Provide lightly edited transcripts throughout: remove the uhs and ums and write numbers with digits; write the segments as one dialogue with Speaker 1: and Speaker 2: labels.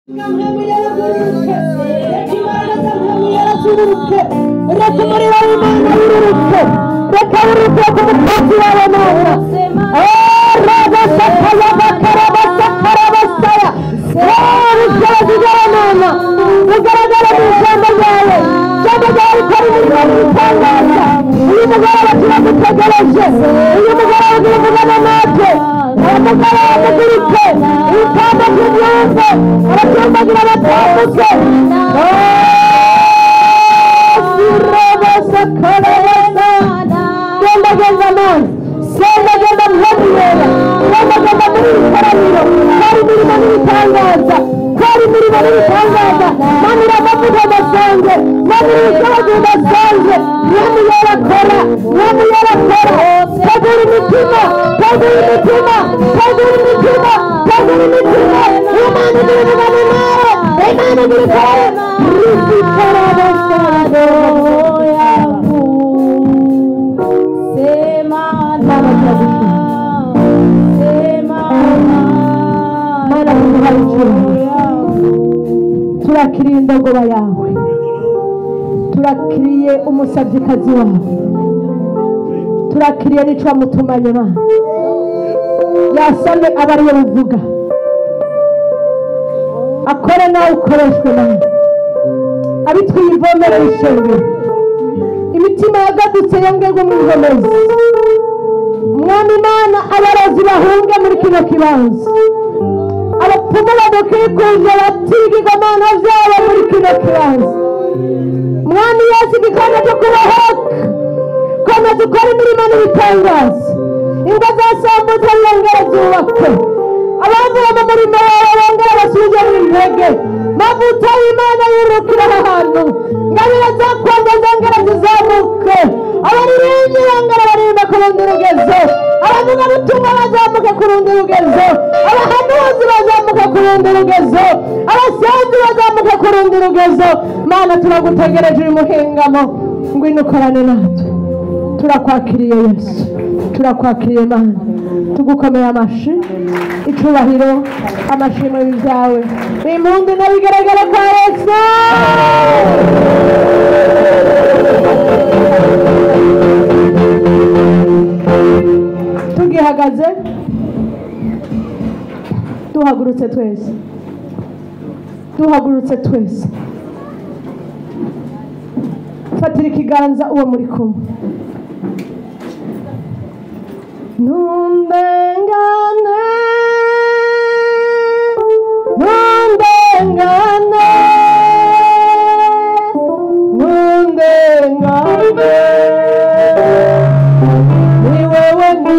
Speaker 1: Reka umuriro w'Imana wururuke, reka wururuke ku mukozi wawe Mana. Rabasakaya bakarabasakara basaya. Ubushobozi bwawe Mana bugaragara mu ijambo ryawe, ijambo ryawe rikora imirimo n'ibitangaza. Uyu mugoroba turagutegereje, uyu mugoroba ugira umugabo natwe, uyu mugoroba muguruke, utambuke ubyumve, abatumbagira batambuke. Genda genda Mana, genda genda mwamuyera, genda genda muri iri koraniro, kora imirimo n'ibitangaza, kora imirimo n'ibitangaza. Mana, uri amavuta adasanzwe, Mana, uri ubushobozi budasanzwe. Mwamuyera kora, Mwamuyera kora, tegura imitima, tegura imitima, tegura imitima, tegura imitima. Imana igira ubugabo nawe, Imana igira ikore risikarabasaro. Mana, turagushima. Mana, tuguhaye icyubahiro, turakiriye indogoba yawe, turakiriye umusabyikazi wawe, turakiriye n'icyo wamutumanye. Mana, yasame aba ariyo buvuga, akore nawe ukoreshwe nawe, abitwiyivomere ishengero, imitima yagadutse yongerwe mu ngomezi. Mwami Imana, abarozi bahunge muri kino kibanza, abapfumu badukikuje batigigomana byabo muri kino kibanza. Mwami Yesu, igikombe cyo kubohoka, komeza ukora imirimo n'ibitangaza, ingo zasambutse zongere zubakwe, abavuye mu murimo wawe bongere basubize mu intege. Mavuta y'Imana yirukira aha hantu, ngabire zakonje zongere zizamuke, abaririmbyi bongere baririmba ku rundi rugezo, abavugabutumwa bazamuke ku rundi rugezo, abahanuzi bazamuke ku rundi rugezo, abasenzi bazamuke ku rundi rugezo. Mana, turagutegereje uyu muhingamo, ngwino ukorane natwe. Turakwakiriye Yesu, turakwakiriye Mana, tugukomeye amashi. Icubahiro, amashimwe byawe, impundu n'abigaragara kwa Yesu. Tugihagaze, duhagurutse twese, duhagurutse twese, fatira ikiganza uwo muri kumwe. Ntundengane, ntundengane, ntundengane, ni wewe ni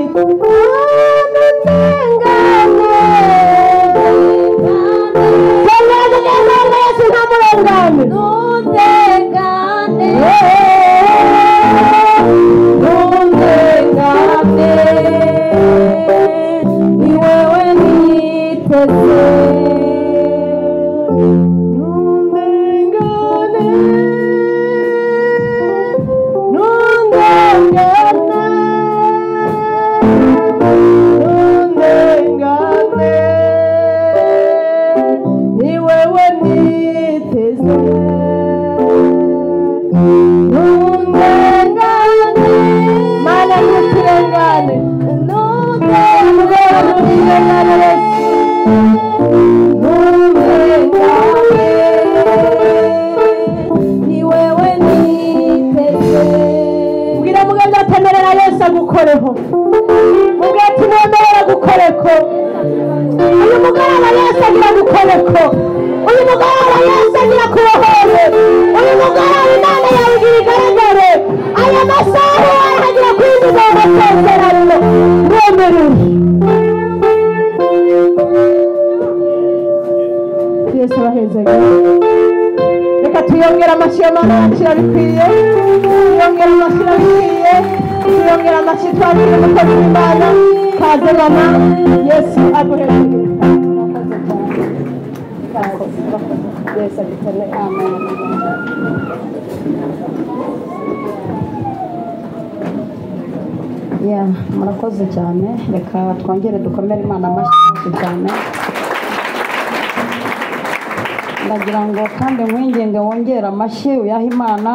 Speaker 1: ntundengane. Tengane neza, Yesu ntamurengane.
Speaker 2: Ntundengane,
Speaker 1: ntundengane,
Speaker 2: ni wewe niteze.
Speaker 1: Ntundengane, ntundengane, ntundengane, ni wewe niteze. Ntundengane, Mana, ntuturengane, umugoroba ntuturengane Yesu. Ntundengane,
Speaker 2: Ni wewe niteze.
Speaker 1: Mbwira mugenzi atemerera Yesu agukoreho, mubwira ati mwemerera gukoreko uyu mugoroba. Yesu agira gukoreko uyu mugoroba, Yesu agira kubohore uyu mugoroba, Imana yawe igira igaragare. Aya masaha arahagira kwinjiza mu masezerano, mwemerere Yesu abahezage. Reka tuyongere amashyi y'Imana yacu, irabikwiye. Tuyongere amashyi, irabikwiye. Tuyongere amashyi, twakire umukozi w'Imana. Kaze mama, Yesu aguhezage. Murakoze cyane. Kaze. Yesu agukeneye. Amen.
Speaker 3: Ya, murakoze cyane. Reka twongere dukomere Imana amashyi menshi cyane.
Speaker 1: Ndagira ngo kandi nkwinginge wongera amashyi uyaha Imana.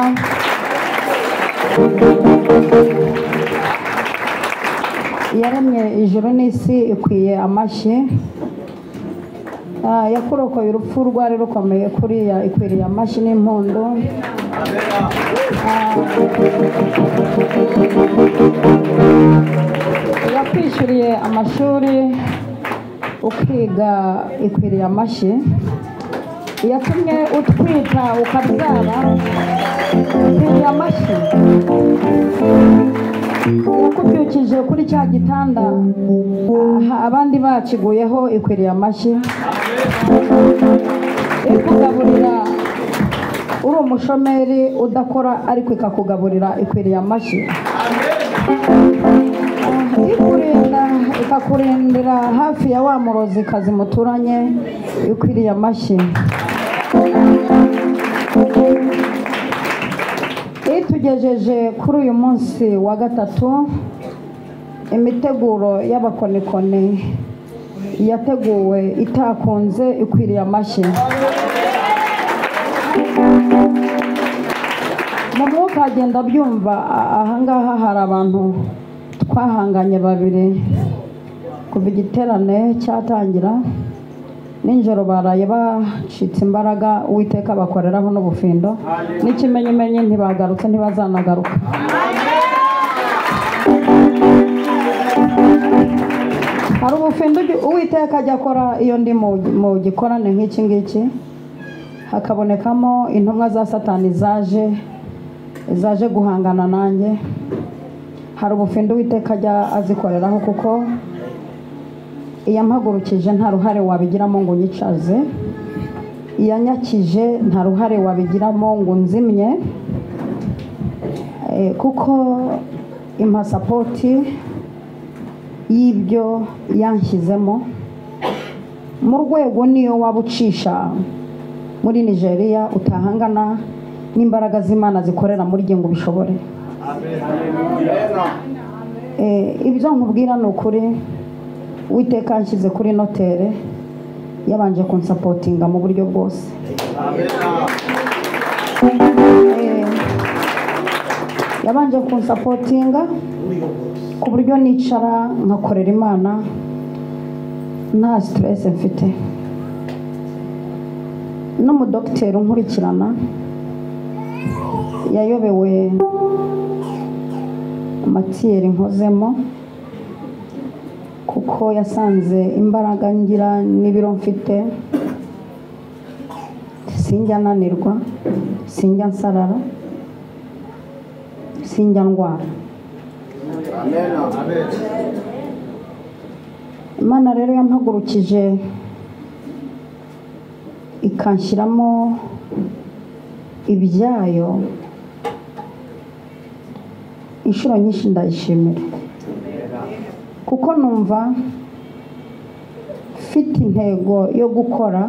Speaker 1: Yaremye ijuru n'isi ikwiye amashyi. Yakurokoye urupfu rwari rukomeye kuriya, ikwiriye amashyi n'impundu. Yakwishyuriye amashuri ukiga, ikwiriye amashyi. Yatumye utwita ukabyara, ikwiriye amashyi. Yakubyukije kuri cya gitanda abandi bakiguyeho, ikwiriye amashyi. Ikugaburira uri umushomeri udakora ariko ikakugaburira, ikwiriye amashyi. Ikurinda ikakurindira hafi ya wa murozikazi muturanye, ikwiriye amashyi. Itugejeje kuri uyu munsi wa gatatu, imiteguro y'abakonikoni yateguwe itakunze, ikwiriye amashyi. Mu mwuka agenda byumva ahangaha hari abantu twahanganye babiri kuva igiterane cyatangira. Nijoro baraye bacitse imbaraga, Uwiteka bakoreraho n'ubufindo n'ikimenyimenyi, ntibagarutse ntibazanagaruka. Hari ubufindo Uwiteka ajya akora iyo ndi mu gikorane nk'iki ngiki, hakabonekamo intumwa za Satani zaje guhangana nanjye. Hari ubufindo Uwiteka ajya azikoreraho, kuko iyampagurukije nta ruhare wabigiramo ngo unyicaze, iyanyakije nta ruhare wabigiramo ngo nzimye, kuko impa sapoti y'ibyo yanshyizemo mu rwego niyo waba ucisha muri Nigeria utahangana n'imbaraga z'Imana zikorera muri jye ngo ubishobore. Ibyo nkubwira ni ukuri. Uwiteka yanshyize kuri notere, yabanje kunsapotinga mu buryo bwose. Yabanje kunsapotinga ku buryo nicara nkakorera Imana nta stress mfite. N'umudokiteri unkurikirana yayobewe amatiyeri nkozemo, kuko yasanze imbaraga ngira n'ibiro mfite, sinjya nanirwa, sinjya nsarara, sinjya ndwara. Imana rero yampagurukije ikanshyiramo ibyayo inshuro nyinshi, ndayishimira kuko numva mfite intego yo gukora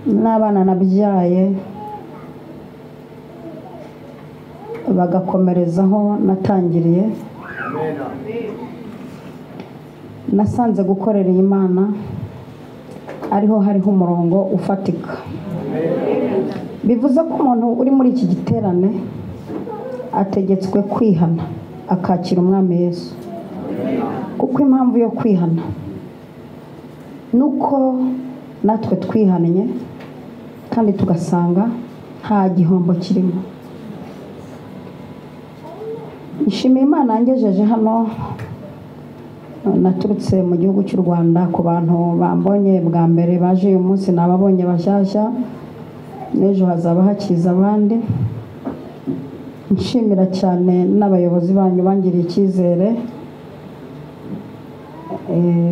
Speaker 1: n'abana nabyaye bagakomerezaho natangiriye. Nasanze gukorera Imana ariho hariho umurongo ufatika. Bivuze ko umuntu uri muri iki giterane ategetswe kwihana akakira Umwami Yesu, kuko impamvu yo kwihana nuko natwe twihannye kandi tugasanga nta gihombo kirimo. Nshimiye Imana yangejeje hano. Naturutse mu gihugu cy'u Rwanda, ku bantu bambonye bwa mbere baje uyu munsi nababonye bashyashya, n'ejo hazaba hakiza abandi. Nshimira cyane n'abayobozi banyu bangiriye icyizere,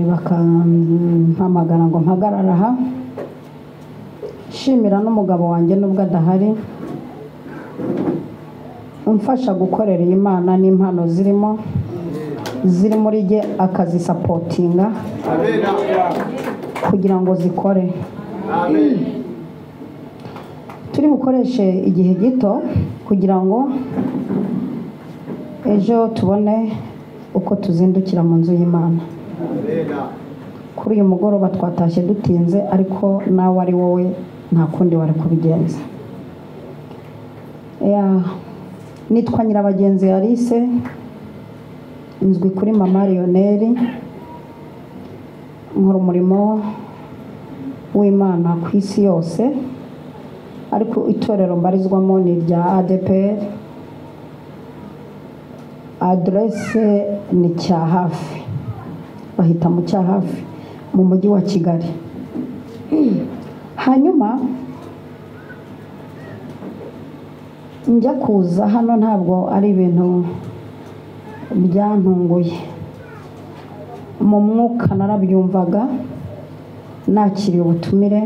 Speaker 1: bakampamagara ngo mpagarare aha. Nshimira n'umugabo wanjye nubwo adahari, umfasha gukorera Imana n'impano zirimo ziri muri jye akazisapotinga kugira ngo zikore. Turi bukoreshe igihe gito kugira ngo ejo tubone uko tuzindukira mu nzu y'Imana.
Speaker 3: Kuri uyu mugoroba twatashye dutinze, ariko nawe ari wowe nta kundi wari kubigenza. Nitwa Nyirabagenzi Alice, nzwi kuri Mama Lionel, nkora umurimo w'Imana ku isi yose, ariko itorero mbarizwamo ni irya ADPR. Adresse ni Cyahafi, bahita mu Cyahafi mu mujyi wa Kigali. Hanyuma njya kuza hano ntabwo ari ibintu byantunguye, mu mwuka narabyumvaga, nakiriye ubutumire,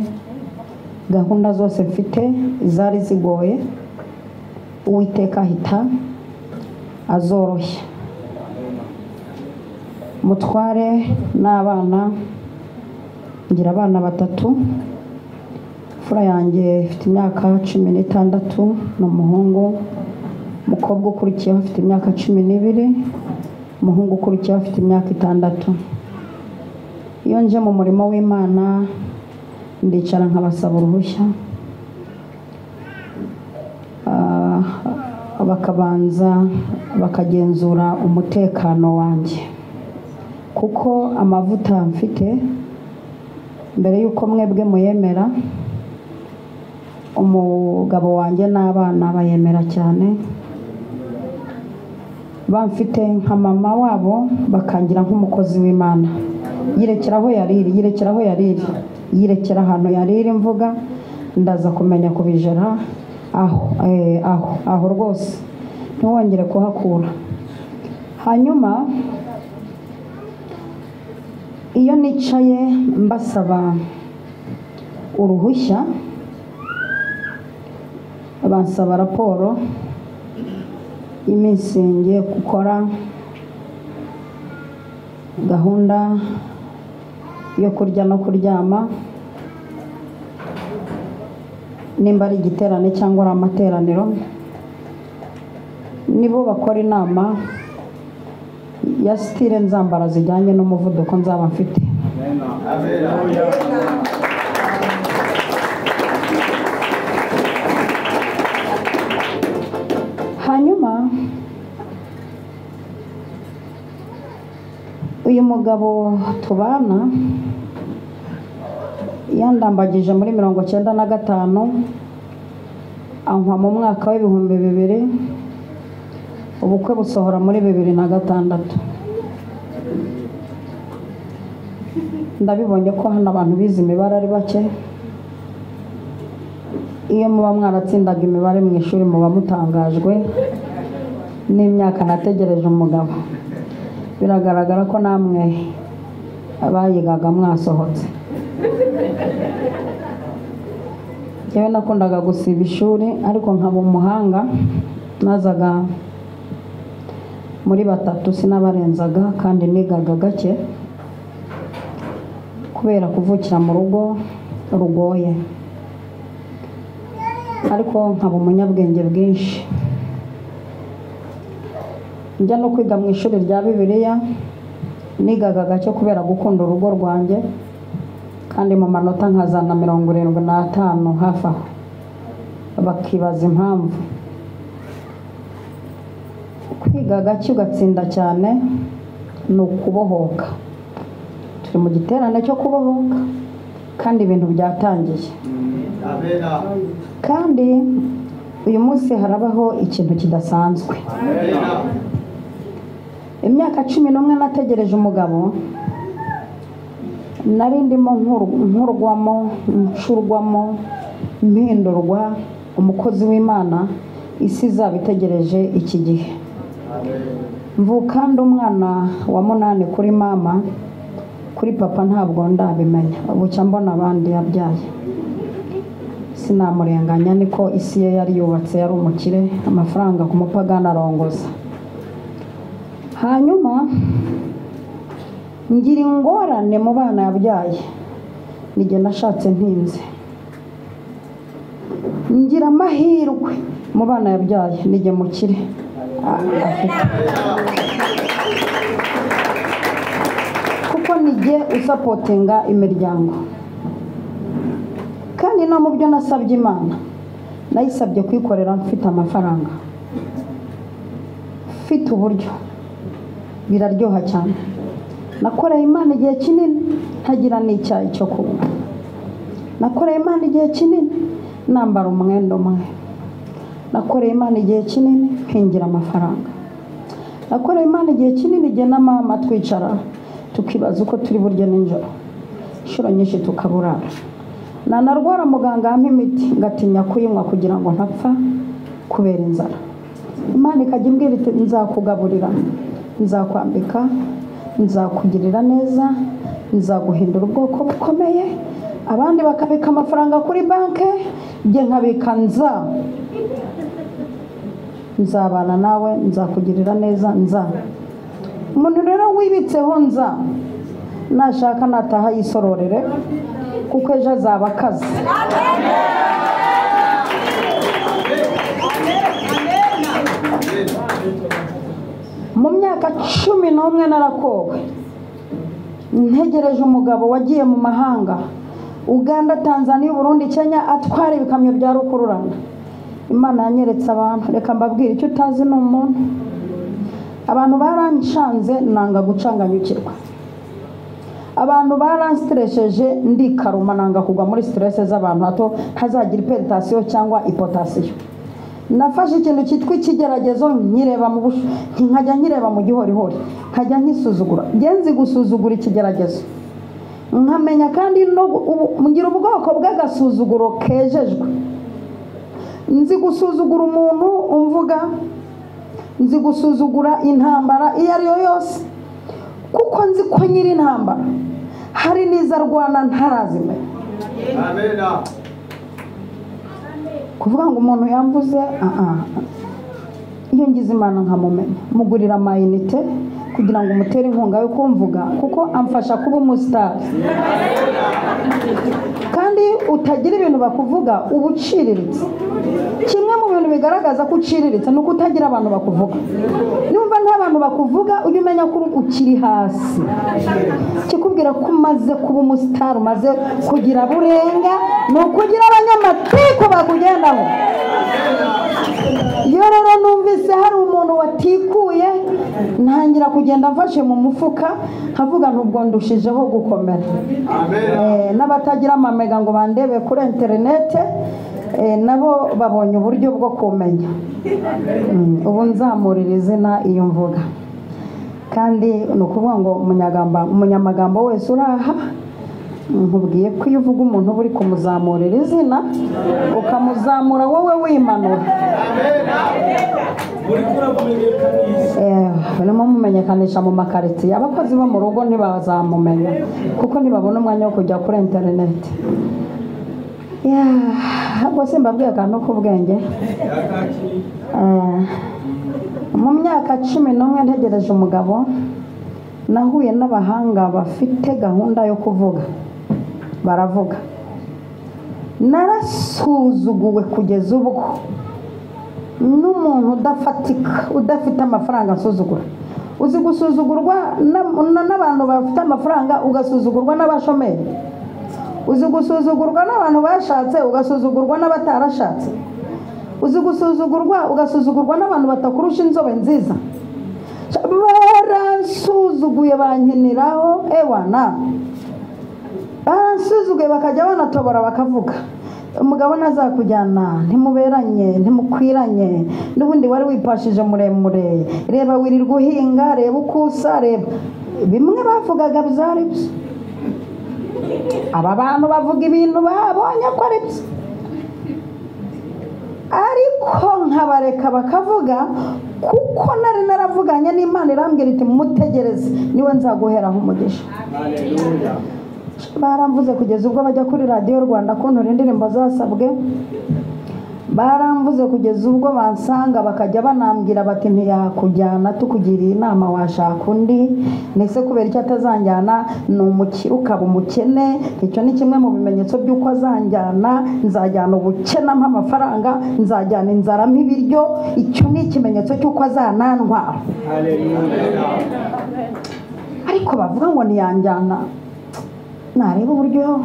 Speaker 3: gahunda zose mfite zari zigoye, Uwiteka ahita azoroshya. Mutware n'abana, ngira abana batatu. Imfura yanjye ifite imyaka 16 ni umuhungu, umukobwa ukurikiyeho afite imyaka 12, umuhungu ukurikiyeho afite imyaka 6. Iyo nje mu murimo w'Imana ndicara nkabasaba uruhushya, bakabanza bakagenzura umutekano wanjye, kuko amavuta mfite mbere yuko mwebwe muyemera, umugabo wanjye n'abana bayemera cyane, bamfite nka mama wabo, bakangira nk'umukozi w'Imana. Yirekera aho yariri, yirekera aho yariri, yirekera ahantu yariri mvuga, ndaza kumenya kubijera aho aho aho rwose ntiwongere kuhakura. Hanyuma iyo nicaye mbasaba uruhushya, bansaba raporo y'iminsi ngiye gukora, gahunda yo kurya no kuryama, nimba ari igiterane cyangwa ari amateraniro, nibo bakora inama ya style nzambara zijyanye n'umuvuduko nzaba mfite. Hanyuma uyu mugabo tubana yandambagije muri 95, ankwa mu mwaka w'2000, ubukwe busohora muri 2006. Ndabibonye ko hano abantu bize imibare ari bake. Iyo muba mwaratsindaga imibare mu ishuri muba mutangajwe n'imyaka nategereje umugabo. Biragaragara ko namwe abayigaga mwasohotse. Yewe nakundaga gusiba ishuri, ariko nkaba umuhanga, nazaga muri batatu sinabarenzaga, kandi nigaga gake kubera kuvukira mu rugo rugoye, ariko nkaba umunyabwenge bwinshi. Njya no kwiga mu ishuri rya Bibiliya, nigaga gake kubera gukunda urugo rwanjye, kandi mu manota nkazana 75 hafi aho, bakibaza impamvu. Kwiga gake ugatsinda cyane ni ukubohoka. Turi mu giterane cyo kubohoka, kandi ibintu byatangiye. Kandi uyu munsi harabaho ikintu kidasanzwe. Imyaka 11 nategereje umugabo, nari ndimo nkurwamo, ncurwamo, mpindurwa umukozi w'Imana, isi izaba itegereje iki gihe. Mvuka ndi umwana wa 8 kuri mama, kuri papa ntabwo ndabimenya, bucya mbona abandi yabyaye. Sinamurenganya, niko isi ye yari yubatse, yari umukire, amafaranga ku mupagani arongoza. Hanyuma ngira ingorane mu bana yabyaye, nijye nashatse ntinze. Ngira amahirwe mu bana yabyaye, nijye mukire afite, kuko ni Ujye usapotinga imiryango. Kandi no mu byo nasabye Imana, nayisabye kwikorera mfite amafaranga, mfite uburyo, biraryoha cyane. Nakoreye Imana igihe kinini ntagira n'icyayi cyo kunywa. Nakoreye Imana igihe kinini nambara umwenda umwe. Nakoreye Imana igihe kinini mpingira amafaranga. Nakoreye Imana igihe kinini igihe na mama twicara tukibaza uko turi burye nijoro, inshuro nyinshi tukaburara. Nanarwara muganga ampa imiti ngatinya kuyinywa kugira ngo ntapfa kubera inzara. Imana ikajya imbwira iti nzakugaburira, nzakwambika, nzakugirira neza, nzaguhindura ubwoko bukomeye. Abandi bakabika amafaranga kuri banke, njye nkabika nzabana nawe, nzakugirira neza, nza. Umuntu rero wibitseho nza, nashaka nataha yisororere, kuko ejo azaba akaze. Mu myaka 11 narakowe, ntegereje umugabo wagiye mu mahanga, Uganda, Tanzania, Burundi, Kenya, atwara ibikamyo bya rukururana. Imana yanyeretse abantu. Reka mbabwire icyo utazi ni umuntu. Abantu baranshanze nanga gucanganyukirwa. Abantu baranstresseje ndikaruma nanga kugwa muri stress z'abantu hato ntazagira hypertension cyangwa hypotension. Nafashe ikintu cyitwa ikigeragezo nkireba mu bushu, nkajya nkireba mu gihorihori, nkajya nkisuzugura. Ngenzi gusuzugura ikigeragezo, nkamenya kandi no ngira ubwoko bw'agasuzuguro kejejwe. Nzi gusuzugura umuntu umvuga, nzi gusuzugura intambara iyo ari yo yose, kuko nzi ko nyiri intambara hari n'iza rwana ntarazimenya. Kuvuga ngo umuntu yamvuze, iyo ngize Imana nkamumenya, mugurira amayinite kugira ngo umutere inkunga yo kumvuga, kuko amfasha kuba umusitari. Kandi utagira ibintu bakuvuga uba uciriritse. Kimwe mu bintu bigaragaza ko uciriritse ni uko utagira abantu bakuvuga. Numva nta bantu bakuvuga, ujye umenya ko ukiri hasi. Kikubwira ko umaze kuba umusitari, umaze kugira burenga, ni ukugira abanyamatiko bakugendaho. Iyo rero numvise hari umuntu watikuye, ntangira kugenda mfashe mu mufuka, nkavuga ntubwo ndushijeho gukomera. N'abatagira amamega ngo bandebe kuri interinete, nabo babonye uburyo bwo kumenya. Ubu nzamurira izina iyo mvuga. Kandi ni ukuvuga ngo umunyamagambo wese uraha, nkubwiye ko iyo uvuga umuntu uba uri kumuzamurira izina, ukamuzamura wowe wimanura. Barimo mumenyekanisha mu makaritsiye, abakozi bo mu rugo ntibazamumenya kuko ntibabona umwanya wo kujya kuri interineti. Ubwo simbabwiye akantu k'ubwenge. Mu myaka 11 ntegereje umugabo, nahuye n'abahanga bafite gahunda yo kuvuga, baravuga. Narasuzuguwe kugeza ubwo n'umuntu udafatika, udafite amafaranga asuzugura. Uzi gusuzugurwa n'abantu bafite amafaranga, ugasuzugurwa n'abashomeri. Uzi gusuzugurwa n'abantu bashatse, ugasuzugurwa n'abatarashatse. Uzi gusuzugurwa, ugasuzugurwa n'abantu batakurusha inzobe nziza. Baransuzuguye bankiniraho, ewana. Baransuzuguye bakajya banatobora bakavuga, umugabo ntazakujyana, ntimuberanye, ntimukwiranye, n'ubundi wari wipashije muremure, reba wirirwa uhinga, reba uko usa, reba. Bimwe bavugaga byari byo. Aba bantu bavuga ibintu babonye ko ari byo, ariko nkabareka bakavuga, kuko nari naravuganye n'Imana irambwira iti mutegereze niwe nzaguheraho umugisha. Baramvuze kugeza ubwo bajya kuri radiyo Rwanda kuntura indirimbo zasabwe. Baramvuze kugeza ubwo bansanga bakajya banambwira bati ntiyakujyana, tukugiriye inama washaka undi. Nese kubera icyo atazanjyana ni umukire ukaba umukene, icyo ni kimwe mu bimenyetso by'uko azanjyana. Nzajyana ubukene ampa amafaranga, nzajyana inzara ampa ibiryo, icyo ni ikimenyetso cy'uko azanantwara. Ariko bavuga ngo ntiyanjyana, Nareba uburyo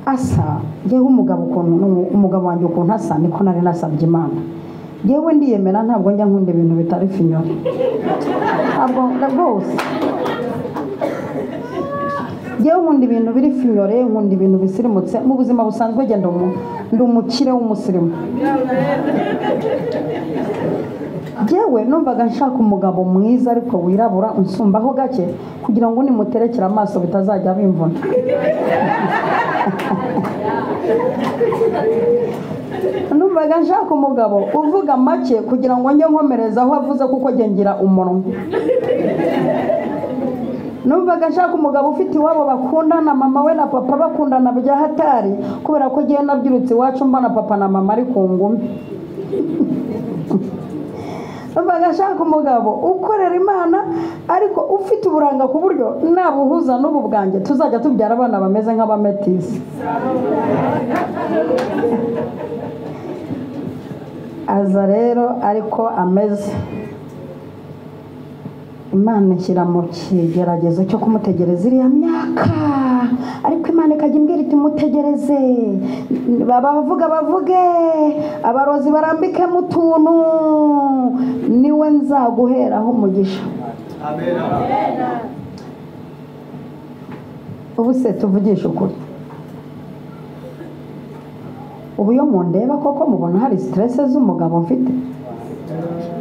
Speaker 3: asa, ngewe umugabo ukuntu umugabo wanjye ukuntu asa niko nari nasabye Imana. Ngewe ndiyemera ntabwo njya nkunda ibintu bitari finyore, ntabwo rwose. Ngewe nkunda ibintu biri finyore, nkunda ibintu bisirimutse. Mu buzima busanzwe genda ndi umukire w'umusirimu. Ngewe numvaga nshaka umugabo mwiza ariko wirabura unsumbaho gake kugira ngo nimuterekere amaso bitazajya bimvuna. Numvaga nshaka umugabo uvuga make kugira ngo njye nkomereza aho avuze kuko ngira umunwa. Numvaga nshaka umugabo ufite iwabo bakundana, mama we na papa bakundana bya hatari, kubera ko ngiye nabyirutse iwacu mbona papa na mama ari ku ngumi. Numvaga nshaka umugabo ukorera Imana ariko ufite uburanga ku buryo nabuhuza n'ubu bwanjye tuzajya tubyara abana bameze nk'abametisi. Aza rero ariko ameze. Imana ishyira mu kigeragezo cyo kumutegereza iriya myaka, ariko Imana ikajya imbwira iti mutegereze, bavuga bavuge, abarozi barambikemo utuntu, niwe nzaguheraho umugisha. Ubu se tuvugisha ukuri, ubu iyo mundeba koko mubona hari stress z'umugabo mfite?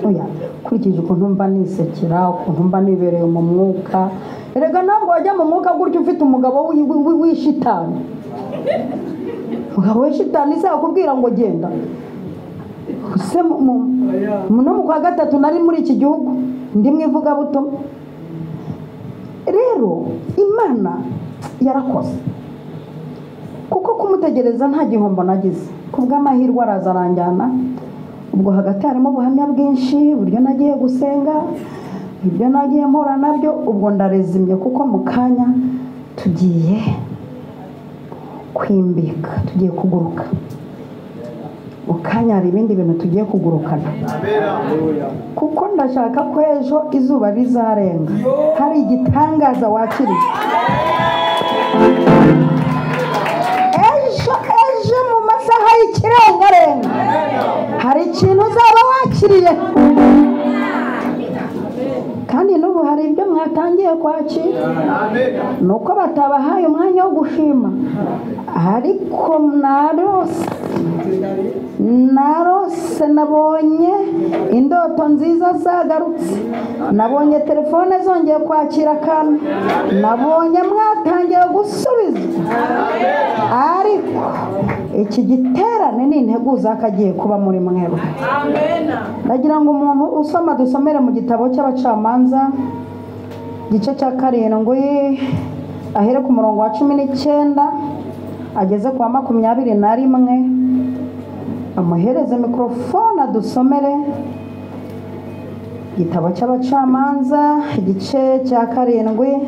Speaker 3: Oya, kurikije ukuntu mba nisekera, ukuntu mba nibereye mu mwuka. Erega ntabwo wajya mu mwuka gutyo ufite umugabo w'ishitani. Umugabo w'ishitani se akubwira ngo genda. Se no mu kwa gatatu nari muri iki gihugu ndi mu ivugabutumwa. Rero Imana yarakoze, kuko kumutegereza nta gihombo nagize. Kubw'amahirwe araza aranjyana. Ubwo hagati harimo ubuhamya bwinshi, uburyo nagiye gusenga, ibyo nagiye mpura nabyo. Ubwo ndarezimye kuko mu kanya tugiye kwimbika, tugiye kuguruka. Mu kanya hari ibindi bintu tugiye kugurukana, kuko ndashaka ko ejo izuba rizarenga hari igitangaza wakiriye. Ejo ejo mu masaha y'ikirengarenga hari ikintu uzaba wakiriye. Kandi n'ubu hari ibyo mwatangiye kwakira, nuko batabahaye umwanya wo gushima. Ariko narose nabonye indoto nziza zagarutse, nabonye telefone zongeye kwakira akantu, nabonye mwatangiye gusubizwa. Ariko iki giterane ni integuza kagiye kuba muri mwebwe. Ndagira ngo umuntu usoma dusomere mu gitabo cy'abacamanza igice cya 7 ahere ku murongo wa 19 ageze kwa 21. Amuhereze mikrofone adusomere igitabo cy'abacamanza igice cya 7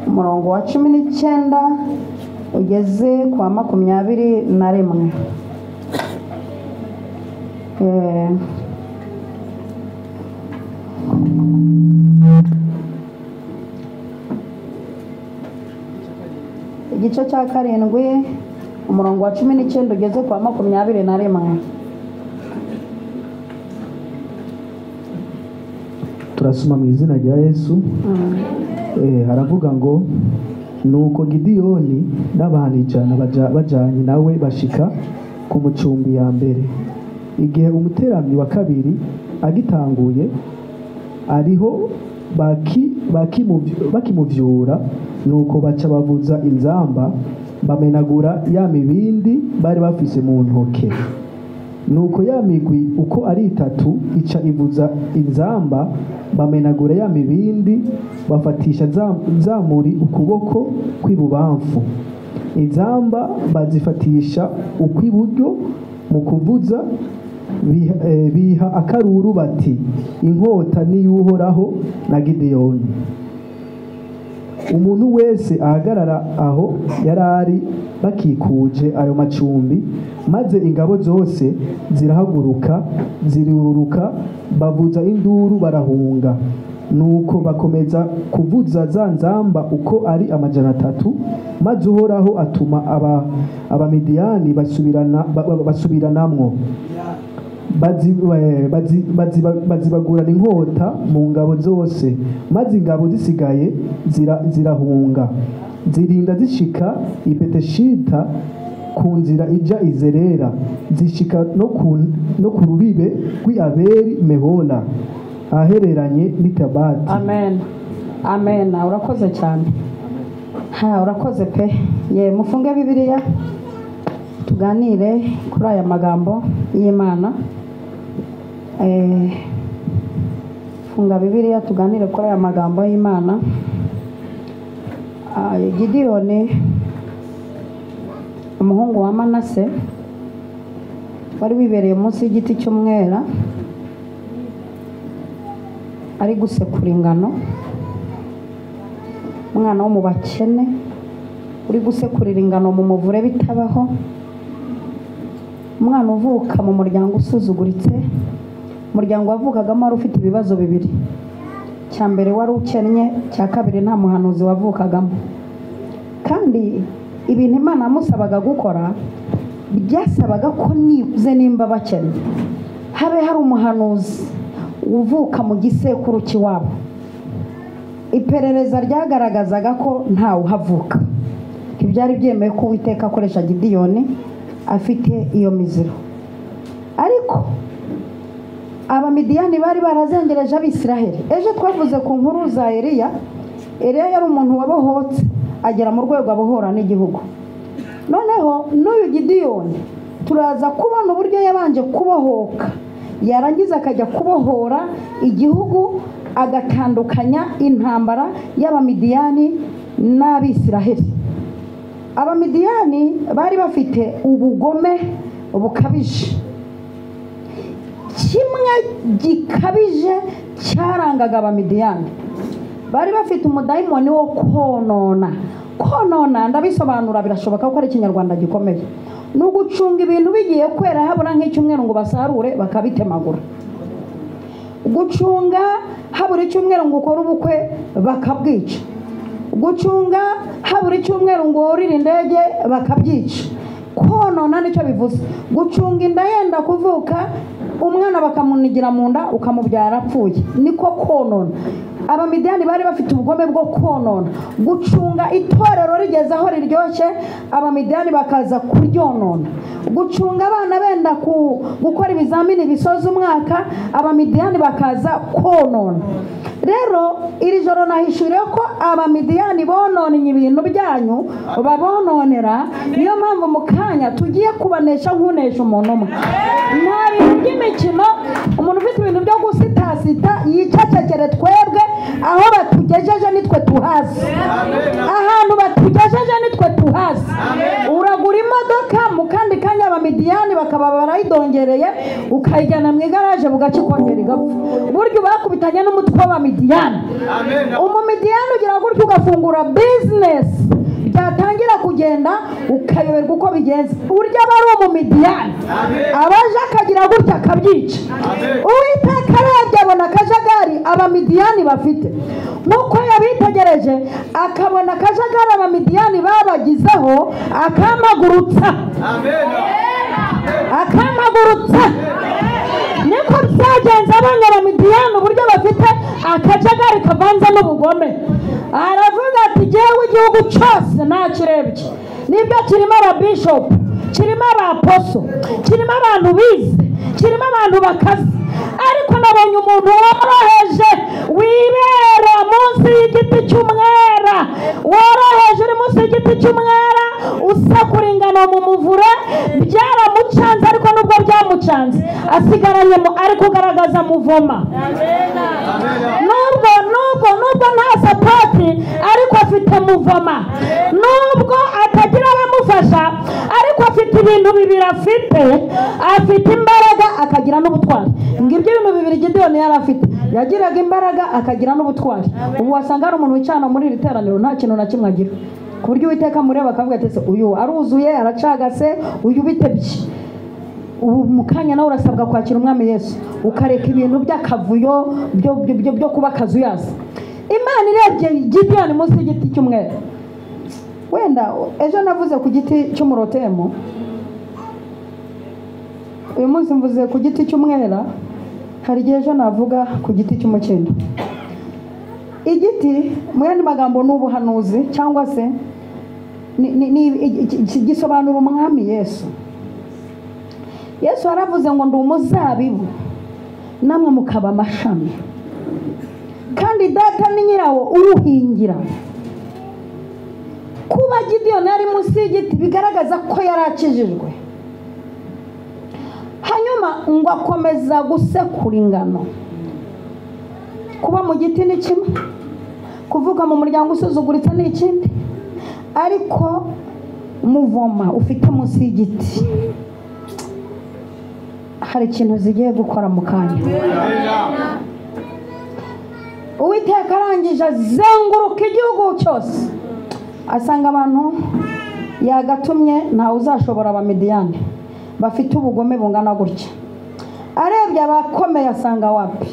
Speaker 3: umurongo wa 19 ugeze kwa 21. Igice cya 7 umurongo wa 19 ugeze kwa 21.
Speaker 4: Turasoma mu izina rya Yesu. Haravuga ngo nuko Gidiyoni n'abantu 100 bajanye nawe bashika ku mucumbi ya mbere. Igihe umuteramyi wa kabiri agitanguye, ariho bakimuvyura, nuko baca bavuza inzamba bamenagura ya mibindi bari bafise mu ntoke. Nuko ya migwi uko ari itatu ica ivuza inzamba bamenagura ya mibindi bafatisha zamuri ukuboko kw'ibubamfu, inzamba bazifatisha ukw'iburyo. Mu kuvuza biha akaruru bati inkota niy'Uhoraho na Gideyoni. Umuntu wese ahagarara aho yarari bakikuje ayo macumbi, maze ingabo zose zirahaguruka ziruruka bavuza induru barahunga. Nuko bakomeza kuvuza za nzamba uko ari 300, maze Uhoraho atuma Abamidiyani basubiranamwo, bazibagurana inkota mu ngabo zose, maze ingabo zisigaye zirahunga, zirinda zishika i Beteshita ku nzira ija i Zerera, zishika no ku rubibe rw'i Abeli Mehola ahereranye n'iTabati.
Speaker 3: Amen, amen. Urakoze cyane, ha, urakoze pe. Ye, mufunge Bibiliya tuganire kuri aya magambo y'Imana. Funga Bibiliya tuganire kuri aya magambo y'Imana. Gidiyoni umuhungu wa Manase wari wibereye munsi y'igiti cy'umwera ari gusekura ingano, umwana wo mu bakene uri gusekurira ingano mu muvure bitabaho, umwana uvuka mu muryango usuzuguritse, umuryango wavukagamo wari ufite ibibazo bibiri: cya mbere wari ukennye, cya kabiri nta muhanuzi wavukagamo. Kandi ibintu Imana yamusabaga gukora byasabaga ko nibuze nimba bakennye habe hari umuhanuzi uvuka mu gisekuru cy'iwabo. Iperereza ryagaragazaga ko ntawe uhavuka. Ntibyari byemewe ko Uwiteka akoresha Gidiyoni afite iyo miziro. Ariko Abamidiyani bari barazengereje Abisiraheli. Ejo twavuze ku nkuru za Eliya. Eliya yari umuntu wabohotse agera mu rwego abohora n'igihugu. Noneho n'uyu Gidiyoni turaza kubona uburyo yabanje kubohoka, yarangiza akajya kubohora igihugu, agatandukanya intambara y'Abamidiyani n'Abisiraheli. Abamidiyani bari bafite ubugome bukabije. Kimwe gikabije cyarangaga Abamidiyani, bari bafite umudayimoni wo konona. Konona ndabisobanura, birashoboka ko ari Ikinyarwanda gikomeye. Ni ugucunga ibintu bigiye kwera habura nk'icyumweru ngo basarure bakabitemagura, gucunga habura icyumweru ngo ukore ubukwe bakabwica, gucunga habura icyumweru ngo wurire indege bakabyica. Konona nicyo bivuze. Gucunga inda yenda kuvuka umwana bakamunigira mu nda ukamubyara apfuye, niko konona. Abamidiyani bari bafite ubugome bwo konona. Gucunga itorero rigeze aho riryoshye, Abamidiyani bakaza kuryonona. Gucunga abana benda gukora ibizamini bisoza umwaka, Abamidiyani bakaza konona. Rero iri joro nahishuriye ko Abamidiyani bononye ibintu byanyu, babononera. Niyo mpamvu mu kanya tugiye kubanesha nkunesha umuntu umwe. Nta bintu by'imikino. Umuntu ufite ibintu byo gusitasita yicecekere. Twebwe aho batugejeje nitwe tuhazi, ahantu batugejeje nitwe tuhazi. Uragura imodoka mu kandi kanya Abamidiyani bakaba barayidongereye, ukayijyana mu igaraje bugakikongera igapfa. Buryo bakubitanye n'umutwe w'Abamidiyani. Umumidiyani ugira gutyo ugafungura business, byatangira kugenda ukayoberwa uko bigenze. Urya aba ari umumidiyani, abaje akagira gutya akabyica. Uwiteka arebye abona akajagari Abamidiyani bafite, nk'uko yabitegereje akabona akajagari Abamidiyani babagizeho, akamagurutsa, akamagurutsa. Niko byagenze. Abonye Abamidiyani uburyo bafite akajagari kavanze n'ubugome, aravuga ati jyewe igihugu cyose nakirebye, nibyo kirimo ababishopu, kirimo abaposo, kirimo abantu bize, kirimo abantu bakaze, ariko nabonye umuntu woroheje wibera munsi y'igiti cy'umwera, woroheje uri munsi y'igiti cy'umwera usekura ingano mu muvure. Byaramucanze, ariko nubwo byamucanze asigaranye ari kugaragaza muvoma. Nubwo nta sapoti ariko afite muvoma, nubwo atagira abamufasha ariko afite ibintu bibiri afite: afite imbaraga akagira n'ubutwari. Ngibyo ibintu bibiri Gidiyoni yari afite. Yagiraga imbaraga akagira n'ubutwari. Ubu wasanga hari umuntu wicana muri iri teraniro nta kintu na kimwe agira, ku buryo Uwiteka amureba akavuga ati uyu aruzuye, aracagase, uyu bitebye. Ubu mu kanya nawe urasabwa kwakira umwami Yesu, ukareka ibintu by'akavuyo byo kuba akazuyaza. Imana irebye Gidiyoni munsi y'igiti cy'umwera. Wenda ejo navuze ku giti cy'umurotemu, uyu munsi mvuze ku giti cy'umwera, hari igihe ejo navuga ku giti cy'umukindo. Igiti mu yandi magambo ni ubuhanuzi, cyangwa se gisobanura umwami Yesu. Yesu aravuze ngo ndi umuzabibu namwe mukaba amashami, kandi data ni nyirawo uwuhingira. Kuba Gidiyoni ari munsi y'igiti bigaragaza ko yari akijijwe. Hanyuma ngo akomeza gusekura ingano. Kuba mu giti ni kimwe, kuvuka mu muryango usuzuguritse ni ikindi, ariko muvoma ufite munsi y'igiti hari ikintu zigiye gukora mu kanya. Uwiteka arangije azenguruka igihugu cyose, asanga abantu yagatumye ntawe uzashobora abamidiyani bafite ubugome bungana gutya. Arebye abakomeye asanga wapi,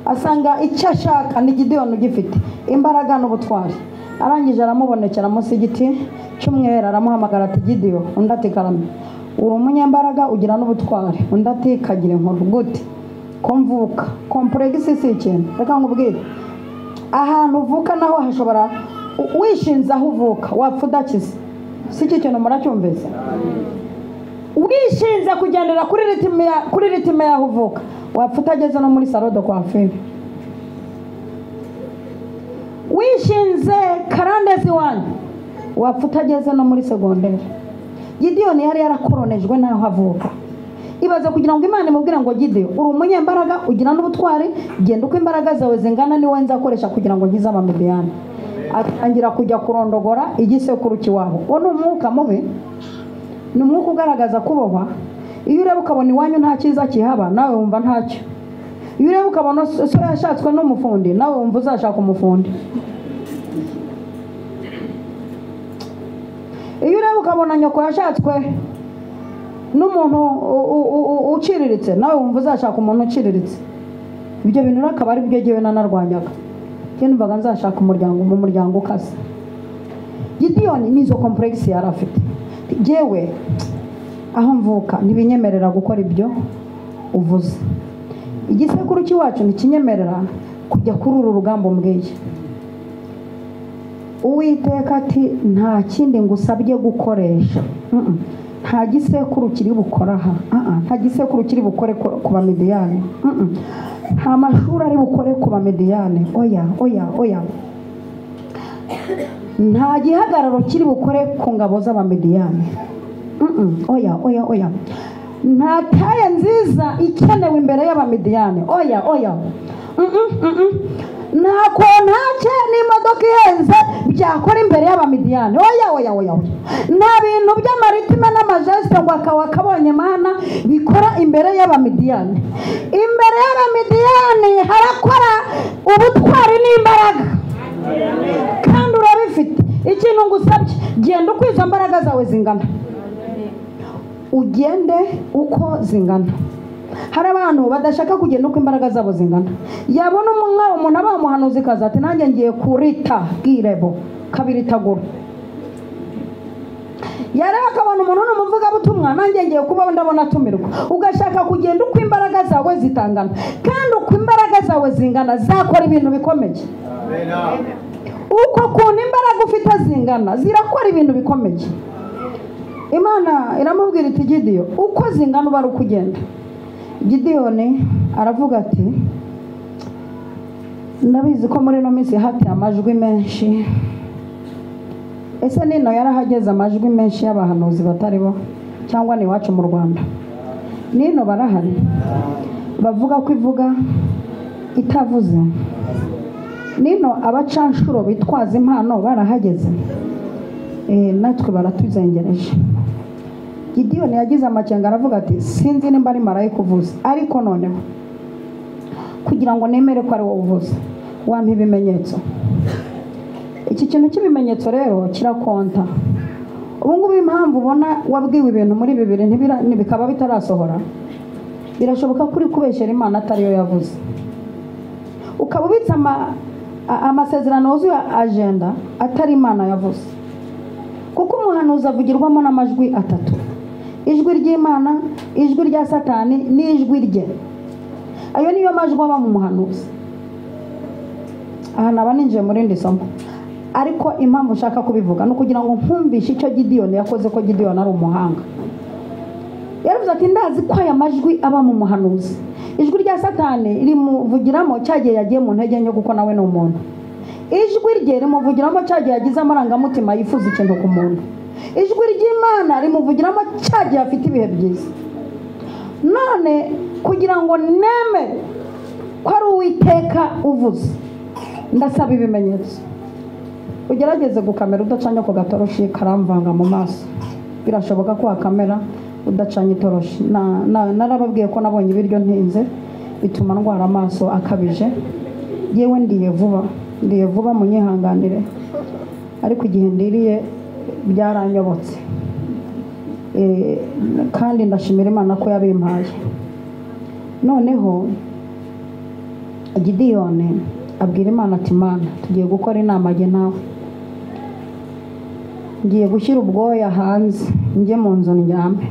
Speaker 3: asanga icyo ashaka ni Gidiyoni ugifite imbaraga n'ubutwari. Arangije aramubonekera munsi y'igiti cy'umwera, aramuhamagara ati Gidiyo. Undi ati karame, uri umunyembaraga ugira n'ubutwari. Undi ati kagira inkuru gute ko mvuka kompuregisi si ikintu. Reka nkubwire, ahantu uvuka naho hashobora wishinze aho uvuka wapfa udakize. Si iki kintu muracyumvise? Wishinze kugendera kuri ritime y'aho uvuka wapfa utageze no muri salo de coiffure. Wishinze karande z'iwanyu wapfa utageze no muri segonderi. Gidiyoni yari yarakoronejwe n'aho avuka. Ibaza kugira ngo Imana imubwire ngo Gidiyo uri umunyembaraga ugira n'ubutwari, genda uko imbaraga zawe zingana niwe nzakoresha kugira ngo nkize abamidiyani. Atangira kujya kurondogora igisekuru cy'iwabo. Uwo ni umwuka mubi, ni umwuka ugaragaza kubohwa. Iyo ureba ukabona iwanyu nta cyiza kihaba, nawe wumva ntacyo. Iyo ureba ukabona so yashatswe n'umufundi, nawe wumva uzashaka umufundi. Iyo ureba ukabona nyoko yashatswe n'umuntu uciriritse, nawe wumva uzashaka umuntu uciriritse. Ibyo bintu akaba ari byo jyewe nanarwanyaga. Numvaga nzashaka umuryango mu muryango ukase. Gidiyoni nizo complex yari afite. Jyewe aho mvuka ntibinyemerera gukora ibyo uvuze. Igisekuru cy'iwacu ntikinyemerera kujya kuri uru rugamba mbwiye. Uwiteka ati nta kindi ngusabye gukoresha. Nta gisekuru kiri bukora aha. Nta gisekuru kiri bukore ku bamidiyani. Nta mashuri ari bukore ku bamidiyani. Oya oya oya. Nta gihagararo kiri bukore ku ngabo z'abamidiyani. Oya oya oya. Nta taye nziza ikenewe imbere y'abamidiyani. Oya oya. Nta kontake n'imodoka ihenze byakora imbere y'abamidiyani. Oya oya oya. Nta bintu by'amaritima n'amajeste ngo akabonye mana bikora imbere y'abamidiyani. Imbere y'abamidiyani harakora ubutwari n'imbaraga, kandi urabifite. Ikintu ngusabye, genda uko izo mbaraga zawe zingana, ugende uko zingana. Hari abantu badashaka kugenda uko imbaraga zabo zingana. Yabona umuntu aba umuhanuzi kaza ati nanjye ngiye kurita bwirebo kabiritagura. Yareba akabona umuntu n'umuvugabutumwa, nanjye ngiye kuba ndabona atumirwa. Ugashaka kugenda uko imbaraga zawe zitangana, kandi uko imbaraga zawe zingana zakora ibintu bikomeye. Uko kuntu imbaraga ufite zingana zirakora ibintu bikomeye. Imana iramubwira iti Gidiyo uko zingana uba ari ukugenda. Gidiyoni aravuga ati ndabizi ko muri ino minsi hateye amajwi menshi. Ese nino yarahageze amajwi menshi y'abahanuzi batari bo, cyangwa ni iwacu mu Rwanda? Nino barahari bavuga ko ivuga itavuze. Nino abacanshuro bitwaza impano barahageze. Natwe baratuzengereje. Gidiyoni yagize amakenga aravuga ati sinzi nimba ari marayika uvuze, ariko noneho kugira ngo nemere ko ari wowe uvuze wampa ibimenyetso. Iki kintu cy'ibimenyetso rero kirakonta. Ubu ngubu impamvu ubona wabwiwe ibintu muri bibiri bikaba bitarasohora, birashoboka ko uri kubeshyera Imana atariyo yavuze, ukaba ubitse amasezerano wuzuye agenda atari Imana yavuze. Kuko umuhanuzi avugirwamo n'amajwi atatu: ijwi ry'Imana, ijwi rya Satani n'ijwi rye. Ayo niyo majwi aba mu muhanuzi. Aha naba ninjiye muri indi somo, ariko impamvu nshaka kubivuga ni ukugira ngo nkumvishe icyo Gidiyoni yakoze, ko Gidiyoni ari umuhanga. Yaravuze ati ndazi ko aya majwi aba mu muhanuzi. Ijwi rya Satani rimuvugiramo cyagiye yagiye mu ntege nke, kuko nawe ni umuntu. Ijwi rye rimuvugiramo cyagiye yagize amarangamutima yifuza ikintu ku muntu. Ijwi ry'Imana rimuvugiramo cyagiye afite ibihe byiza. None kugira ngo nemere ko ari Uwiteka uvuze, ndasaba ibimenyetso. Ugerageze gukamera udacanye ako gatoroshi karamvanga mu maso. Birashoboka ko wakamera udacanye itoroshi. Narababwiye ko nabonye ibiryo ntinze bituma ndwara amaso akabije. Yewe ndiye vuba, ndiye vuba, munyihanganire, ariko igihe ndiriye byaranyobotse. Kandi ndashimira Imana ko yabimpaye. Noneho Gidiyoni abwira Imana ati Mana, tugiye gukora inama jye nawe, ngiye gushyira ubwoya hanze njye mu nzu ndyame,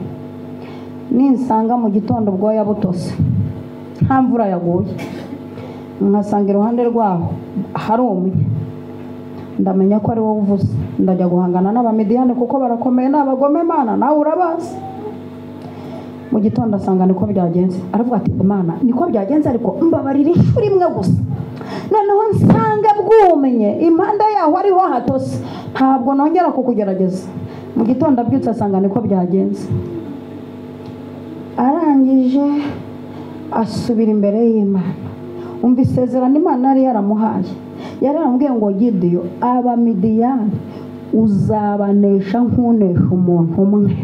Speaker 3: ninsanga mu gitondo ubwoya butose nta mvura yaguye, nkasanga iruhande rwaho harumye, ndamenya ko ari wowe uvuze, ndajya guhangana n'Abamidiyani kuko barakomeye n'abagome, Mana nawe urabazi. Mu gitondo asanga niko byagenze, aravuga ati Mana niko byagenze, ariko mbabarira inshuro imwe gusa, noneho nsanga bwumenye impande yaho ariho hatose, ntabwo nongera kukugerageza. Mu gitondo abyutse asanga niko byagenze. Arangije asubira imbere y'Imana. Umva isezerano Imana yari yaramuhaye, yari yaramubwiye ngo Gidiyo, Abamidiyani uzabanesha nk'unesha umuntu umwe.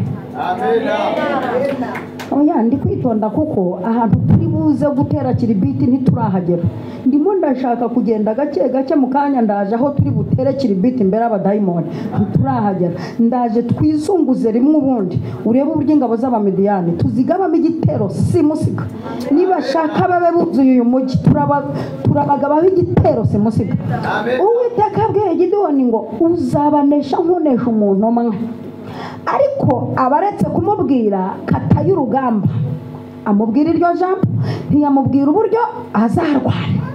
Speaker 3: Oya, ndi kwitonda kuko ahantu turi buze gutera kiribiti ntiturahagera. Ndimo ndashaka kugenda gake gake, mu kanya ndaje aho turi butere kiribiti imbere y'abadayimoni, ntiturahagera. Ndaje twizunguze rimwe ubundi urebe uburyo ingabo z'Abamidiyani tuzigabamo igitero simusiga. Nibashaka babe buzuye uyu mujyi, turabagabaho igitero simusiga. Uwiteka abwiye Gidiyoni ngo uzabanesha nk'unesha umuntu umwe, ariko abaretse kumubwira kata y'urugamba, amubwira iryo jambo, ntiyamubwira uburyo azarwana.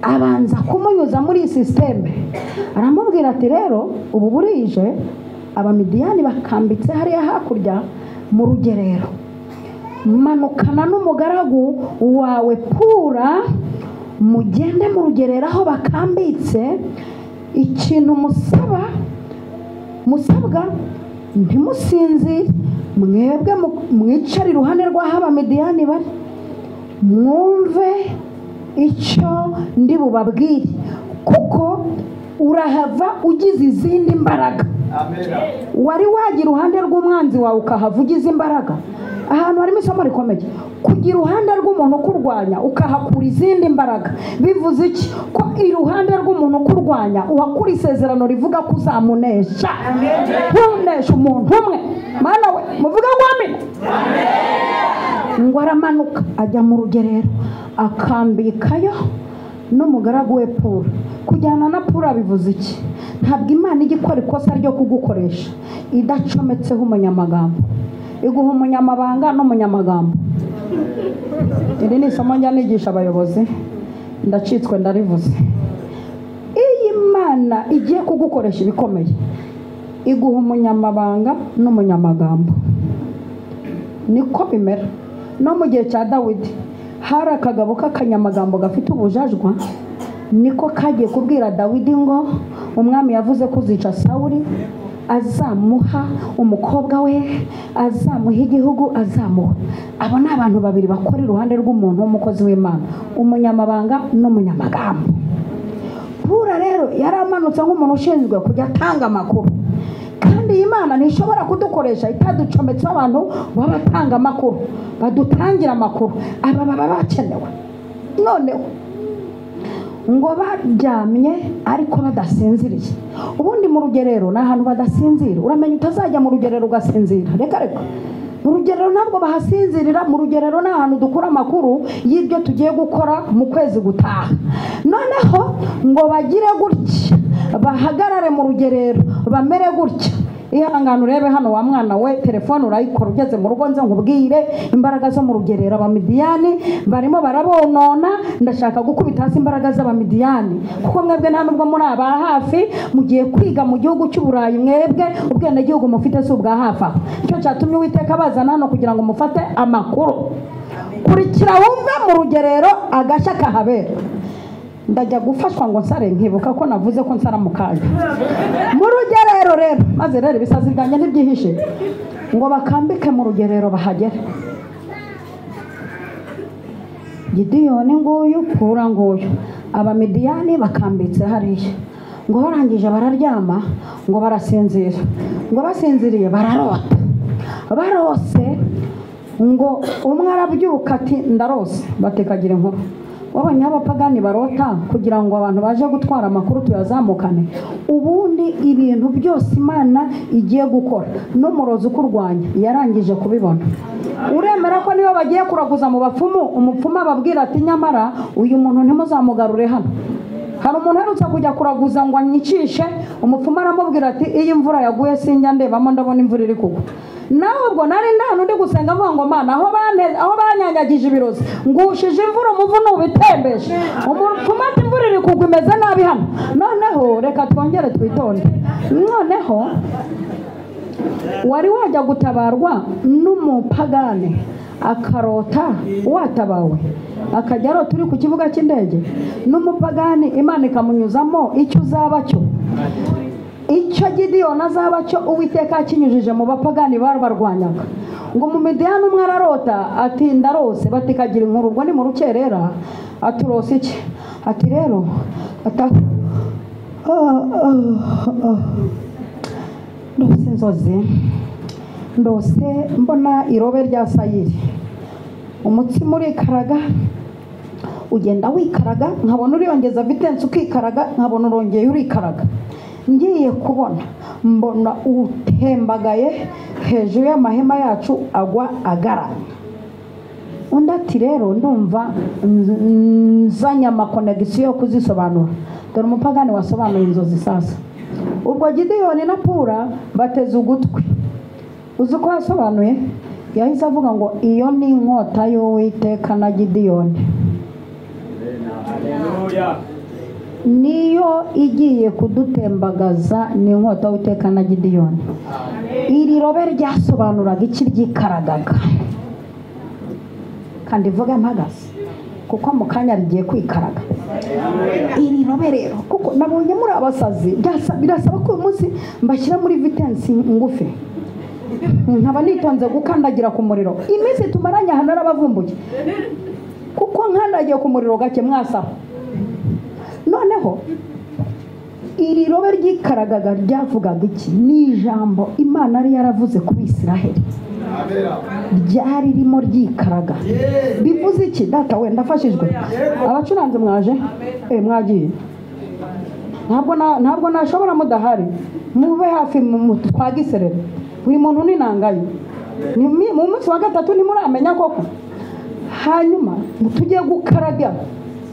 Speaker 3: Abanza kumunyuza muri sisiteme, aramubwira ati rero ubu burije, Abamidiyani bakambitse hariya hakurya mu rugerero, manukana n'umugaragu wawe Pura, mugende mu rugerero aho bakambitse, ikintu musabwa ntimusinzire, mwebwe mwicare iruhande rw'aho Abamidiyani bari, mwumve icyo ndi bubabwire, kuko urahava ugize izindi mbaraga. Wari wagira iruhande rw'umwanzi wawe ukahava ugize imbaraga. Ahantu harimo isomo rikomeye, kugira iruhande rw'umuntu ukurwanya ukahakura izindi mbaraga. Bivuze iki? Ko iruhande rw'umuntu ukurwanya uhakura isezerano rivuga ko uzamunesha. Ntunesha umuntu umwe. Mana we, muvuga ngo amina. Ngo aramanuka ajya mu rugerero akambikayo n'umugaragu we Pura. Kujyana na Pura bivuze iki? Ntabwo Imana ijya ikora ikosa ryo kugukoresha idacometseho umunyamagambo. Iguha umunyamabanga n'umunyamagambo. Iri ni isomo njya nigisha abayobozi, ndacitswe ndarivuze. Iyi Imana igiye kugukoresha ibikomeye, iguha umunyamabanga n'umunyamagambo. Niko bimera. No mu gihe cya Dawidi hari akagabo k'akanyamagambo gafite ubujajwa, niko kagiye kubwira Dawidi ngo umwami yavuze ko uzica Sawuli, azamuha umukobwa we, azamuha igihugu, azamuha. Abo ni abantu babiri bakora iruhande rw'umuntu w'umukozi w'Imana, umunyamabanga n'umunyamagambo. Pura rero yaramanutse nk'umuntu ushinzwe kujya atanga amakuru, kandi iyi Imana ntishobora kudukoresha itaducometse abantu babatanga amakuru, badutangira amakuru. Aba baba bakenewe. Noneho Ngo baryamye ariko badasinziriye. Ubundi mu rugerero ni ahantu badasinzira. Uramenya utazajya mu rugerero ugasinzira, reka reka. Mu rugerero ntabwo bahasinzirira. Mu rugerero ni ahantu dukura amakuru y'ibyo tugiye gukora mu kwezi gutaha. Noneho ngo bagire gutya, bahagarare mu rugerero bamere gutya. Ihangane urebe hano wa mwana we, telefone urayikora ugeze mu rugo nze nkubwire imbaraga zo mu rugerero. Abamidiyani barimo barabonona, ndashaka gukubita hasi imbaraga z'abamidiyani, kuko mwebwe nta nubwo muri aba hafi, mugiye kwiga mu gihugu cy'Uburayi, mwebwe ubwenegihugu mufite si ubwa hafi aho. Icyo cyatumye Uwiteka abazana hano kugira ngo mufate amakuru. Kurikira wumve mu rugerero agashya kahabera. Ndajya gufashwa ngo nsare, nkibuka ko navuze ko nsara mu kanya. Mu rugerero rero, maze rero ibisazi byanjye ntibyihishe, ngo bakambike mu rugerero bahagere. Gidiyoni nguyu, Pura nguyu, abamidiyani bakambitse hariya. Ngo barangije bararyama, ngo barasinzira. Ngo basinziriye bararota. Barose ngo umwe arabyuka ati ndarose, batekagira inkuru. Wabonye abapagani barota kugira ngo abantu baje gutwara amakuru tuyazamukane. Ubundi ibintu byose Imana igiye gukora n'umurozi ukurwanya yarangije kubibona. Uremera ko niyo bagiye kuraguza mu bapfumu, umupfumu ababwira ati nyamara uyu muntu ntimuzamugarure hano. Hari umuntu aherutse kujya kuraguza ngo anyicishe, umupfumu aramubwira ati iyi mvura yaguye sinjya ndebamo, ndabona imvura iri kugwa. Nawe ubwo nari ndahano ndi gusenga mvuga ngo Mana, aho banyanyagije ibirozi ngushije imvura umuvuno ubitembeje. Umupfumu ati imvura iri kugwa imeze nabi hano. Noneho reka twongere twitonde. Noneho wari wajya gutabarwa n'umupagane akarota watabawe, akajya arota uri ku kibuga cy'indege n'umupagani, Imana ikamunyuzamo icyo uzaba cyo. Icyo Gidiyoni azaba cyo Uwiteka akinyujije mu bapagani barbarwanyaga. Ngo mu Midiyani umwe ararota ati ndarose, batikagira inkuru. Ubwo ni mu rukerera, aturose iki? Ati rero ndose inzozi, ndose mbona irobe rya sayiri, umutsima urikaraga, ugenda wikaraga, nkabona uriyongeza vitensi ukikaraga, nkabona urongeye urikaraga. Ngiye kubona mbona utembagaye hejuru y'amahema yacu agwa agaramye. Undi ati rero ndumva nzanye amakonegisiyo yo kuzisobanura. Dore umupagani wasobanuye inzozi sasa. Ubwo Gidiyoni na Pura bateze ugutwi. Uzi uko yasobanuye? Yahise avuga ngo iyo ni inkota y'Uwiteka na Gidiyoni, niyo igiye kudutembagaza, ni inkota y'Uwiteka na Gidiyoni. Iri robe ryasobanuraga iki? Ryikaragaga. Kandi vuga mpagaze kuko mu kanya rigiye kwikaraga. Iri robe rero, kuko nabonye muri abasazi, birasaba ko uyu munsi mbashyira muri vitensi ngufi, nkaba nitonze gukandagira ku muriro. Iminsi tumaranye hano narabavumbuye, kuko nkandagiye ku muriro gake mwasaho. Noneho iri robe ryikaragaga ryavugaga iki? Ni ijambo Imana yari yaravuze ku Bisiraheli, ryari ririmo ryikaraga. Bivuze iki? Data we ndafashijwe. Abacuranzi mwaje? Mwagiye. Ntabwo nashobora mudahari. Mube hafi twagiserera. Buri muntu ni nangaye. Mu munsi wa gatatu ntimuramenya koko. Hanyuma tugiye gukaraga,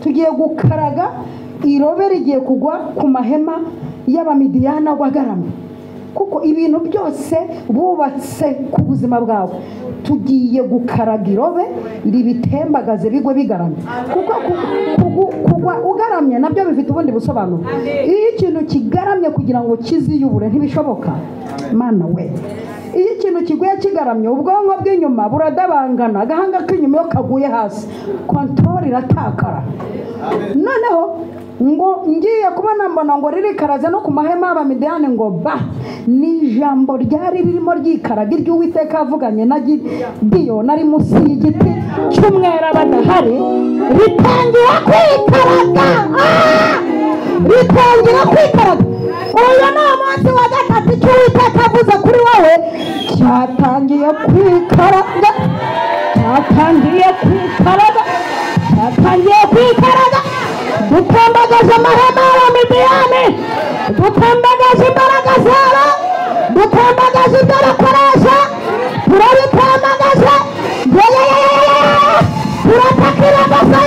Speaker 3: tugiye gukaraga irobe rigiye kugwa ku mahema y'abamidiyana wagaramye. Kuko ibintu byose bubatse ku buzima bwawe, tugiye gukaraga irobe ribitembagaze bigwe bigaramye. Kuko kugwa ugaramye nabyo bifite ubundi busobanuro. Iyo ikintu kigaramye kugira ngo kiziyubure ntibishoboka. Mana we, iyo ikintu kiguye kigaramye ubwonko bw'inyuma buradabangana, agahanga k'inyuma iyo kaguye hasi control iratakara. Noneho ngo ngiye kubona mbona ngo ririkaraze no ku mahema y'abamidiyani ngo ba, ni ijambo ryari ririmo ryikaraga iry'Uwiteka avuganye na Gidiyoni ari munsi y'igiti cy'umwera badahari, ritangira kwikaraga. Ritangira kwikaraga. Uyu ni umunsi wa gatatu icyo Uwiteka avuze kuri wowe cyatangiye kwikaraga, cyatangiye kwikaraga, cyatangiye kwikaraga.
Speaker 1: Dutembagaje amahema y'Abamidiyani, dutembagaje imbaraga zabo, dutembagaje ibyo bakoresha, turabitembagaje. Turatakira gusa.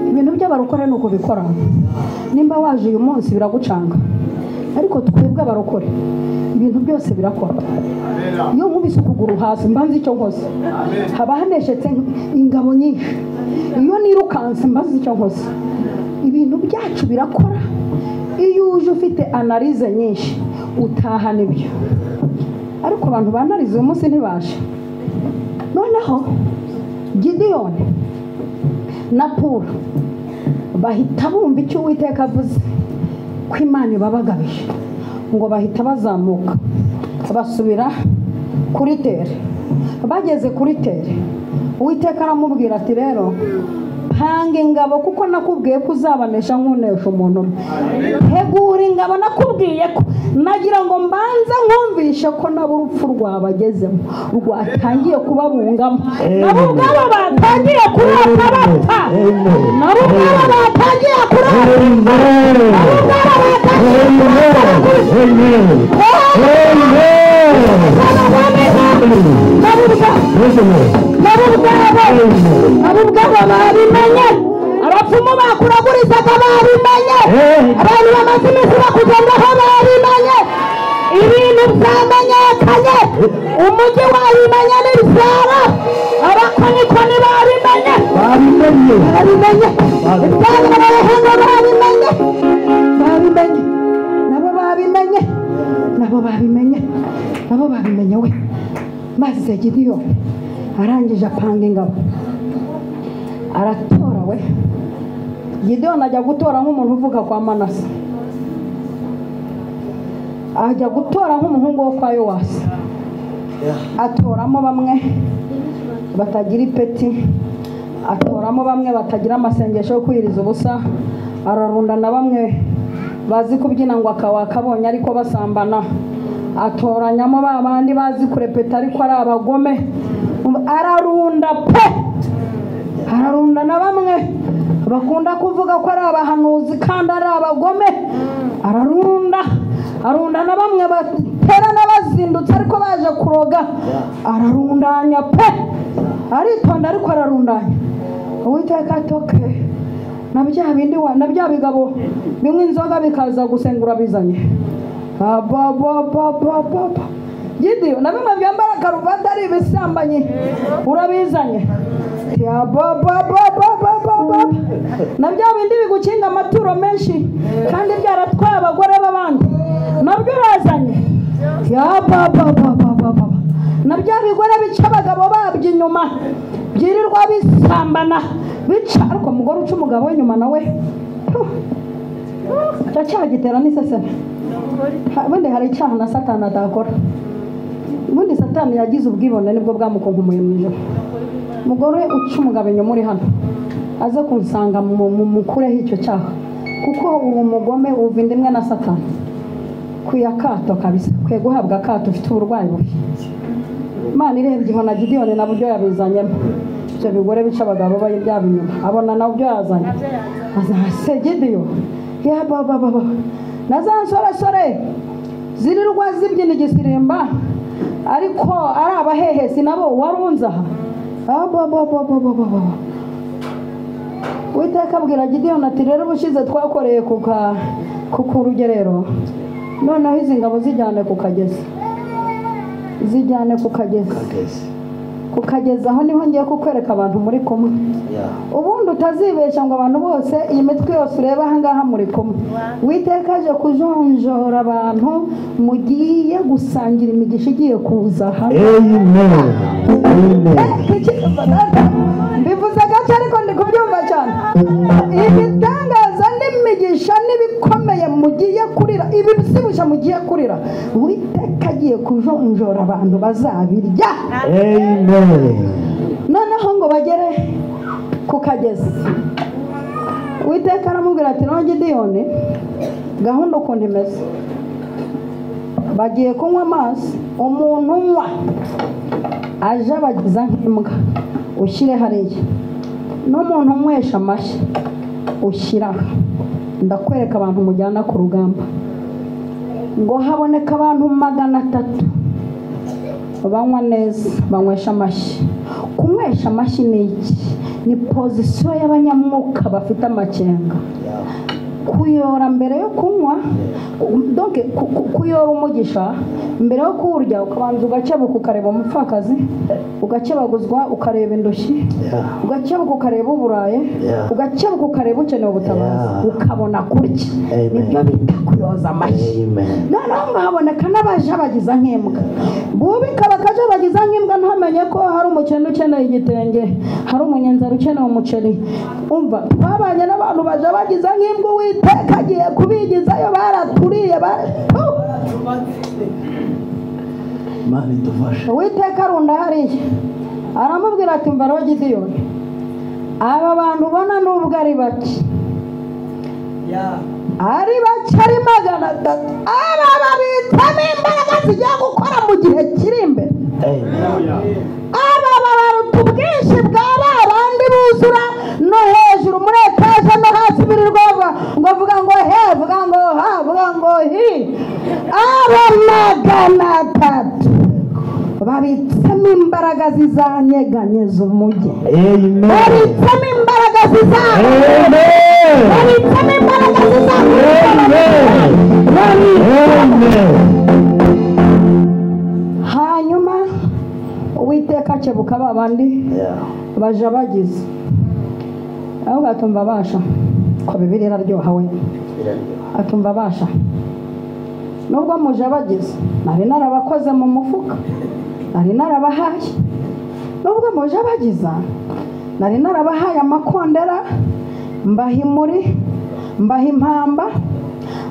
Speaker 3: Ibintu by'abarokore ni uko bikora. Nimba waje uyu munsi biragucanga, ariko twebwe abarokore ibintu byose birakora. Iyo nkubise ukuguru hasi mbanze icyo nkoze, haba haneshetse ingabo nyinshi. Iyo nirukanse mbanze icyo nkoze. Ibintu byacu birakora. Iyo uje ufite analize nyinshi utahana ibyo, ariko abantu banalize uyu munsi ntibashe. Noneho Gidiyoni na Pura bahita bumva icyo Uwiteka avuze ko Imana ibabagabije, ngo bahita bazamuka basubira kuri tere. Bageze kuri tere, Uwiteka aramubwira ati rero panga ingabo, kuko nakubwiye ko uzabanesha nkunesha umuntu umwe. Tegura ingabo, nakubwiye ko nagira ngo mbanze nkumvishe ko nabo urupfu rwabagezemo rwatangiye kubabungamo, nabo ubwabo batangiye kurota bapfa, nabo ubwabo batangiye kurota, nabo ubwabo batangiye nabo ubwabo babimenye. Abapfumu bakuragurizaga babimenye, abantu bamaze iminsi bakugendaho babimenye, ibintu byamenyekanye, umujyi wabimenye n'ibyaro, abakonikoni babimenye, babimenye ibyababayeho babimenye, babimenye nabo babimenye, nabo babimenye, nabo babimenye we. Maze Gidiyoni arangije apanga ingabo, aratora we. Gidiyoni ajya gutora nk'umuntu uvuka kwa Manase, ajya gutora nk'umuhungu wo kwa Yowasi. Atoramo bamwe batagira ipeti, atoramo bamwe batagira amasengesho yo kwiriza ubusa, ararunda na bamwe bazi kubyina ngo akabonye ariko basambana, atoranyamo ba bandi bazi kurepeta ariko ari abagome. Ararunda pe, ararunda na bamwe bakunda kuvuga ko ari abahanuzi kandi ari abagome. Ararunda, arunda na bamwe baterana bazindutse ariko baje kuroga. Ararundanya pe, aritonda ariko ararundanya. Uwiteka atoke na bya bindi wa na bya bigabo bimwe inzoga bikaza gusengura bizanye. Ba ba ba ba ba. Gidiyo na bimwe byambara karuvati ari ibisambanyi urabizanye. Ya ba ba ba ba ba ba. Na bya bindi bigukinga amaturo menshi kandi byaratwaye abagore b'abandi nabyo urazanye. Ya ba ba ba ba ba. Na bya bigore bica abagabo babyo inyuma byirirwa bisambana bica, ariko umugore uca umugabo inyuma nawe cyacyagitera n'iseseme. Ubundi hari icyaha na Satani adakora. Ubundi Satani yagize ubwibone nibwo bwamukunkumuye mu ijoro. Umugore uca umugabo inyuma uri hano aze kunsanga mukureho icyo cyaha, kuko uwo mugome uva inda imwe na Satani. Kwiye akato kabisa, kwiye guhabwa akato, ufite uburwayi bubi. Imana irebye ibona Gidiyoni na buryo yabizanyemo ibyo bigore bica abagabo byabo inyuma, abona nabyo yazanye. Se Gidiyo ya baba baba na za nsoresore zirirwa zibyina igisirimba ariko ari abahehesi nabo warunze aha. Uwiteka abwira Gidiyoni ati rero ubushize twakoreye ku rugerero, noneho izi ngabo zijyane ku kagezi, zijyane ku kagezi, ku kagezi aho niho ngiye kukwereka abantu muri kumwe. Ubundi utazibesha ngo abantu bose iyi mitwe yose ureba aha ngaha muri kumwe. Uwiteka aje kujonjora abantu mugiye gusangira imigisha igiye kuza hano.
Speaker 4: Amen. Amen.
Speaker 3: Mbivuze gace ariko ndi kubyumva cyane. Ibitangaza n'imigisha n'ibikomeye mugiye kurira, ibi bisibusha mugiye kurira, Uwiteka agiye kujonjora abantu bazabirya.
Speaker 4: Amen.
Speaker 3: Noneho ngo bagere ku kagezi, Uwiteka aramubwira ati none Gidiyoni gahunda ukuntu imeze, Bagiye kunywa amazi, umuntu unywa aje abagiza nk'imbwa ushyire hariya, n'umuntu unywesha amashyi ushyira. Ndakwereka abantu mujyana ku rugamba. Ngo haboneka abantu 300 banywa neza, banywesha amashyi. Kunywesha amashyi ni iki? Ni pozisiyo y'abanyamwuka bafite amakenga. Kuyora mbere yo kunywa, donc kuyora umugisha mbere yo kurya, ukabanza ugakebuka ukareba umupfakazi, ugakebaguzwa ukareba indushyi, ugakebuka ukareba uburaye, ugakebuka ukareba ukeneye ubutabazi, ukabona kurya. Nibyo bita kuyoza amashyi. Noneho ngo haboneka n'abajabagiza nk'imbwa, bubika bakajabagiza nk'imbwa, ntamenye ko hari umukene ukeneye igitenge, hari umunyenzara ukeneye umuceri. Umva, twabanye n'abantu bajabagiza nk'imbwa, Uwiteka agiye kubigizayo, baraturiye. Uwiteka arunda hariya aramubwira ati mva roho Gideyoni, aba bantu ubona nubwo ari bake, ari bake, ari 300, aba babitsemo imbaraga zigiye gukora mu gihe kiri imbere. Aba babaruta ubwinshi bwa ba bandi buzura no hejuru muri etaje no hasi birirwa ngo vuga ngo he, vuga ngo ha, vuga ngo hi. Aba 300 babitsemo imbaraga zizanyeganyeza umujyi, babitsemo imbaraga babitsemo imbaraga Hanyuma Uwiteka akebuka ba bandi baja bagize, aho gatumva basha ko Bibiliya iraryoha we, atumva basha nubwo muje bagize, nari narabakoze mu mufuka, nari narabahaye, nubwo muje bagiza, nari narabahaye amakondera, mbaha imuri, mbaha impamba,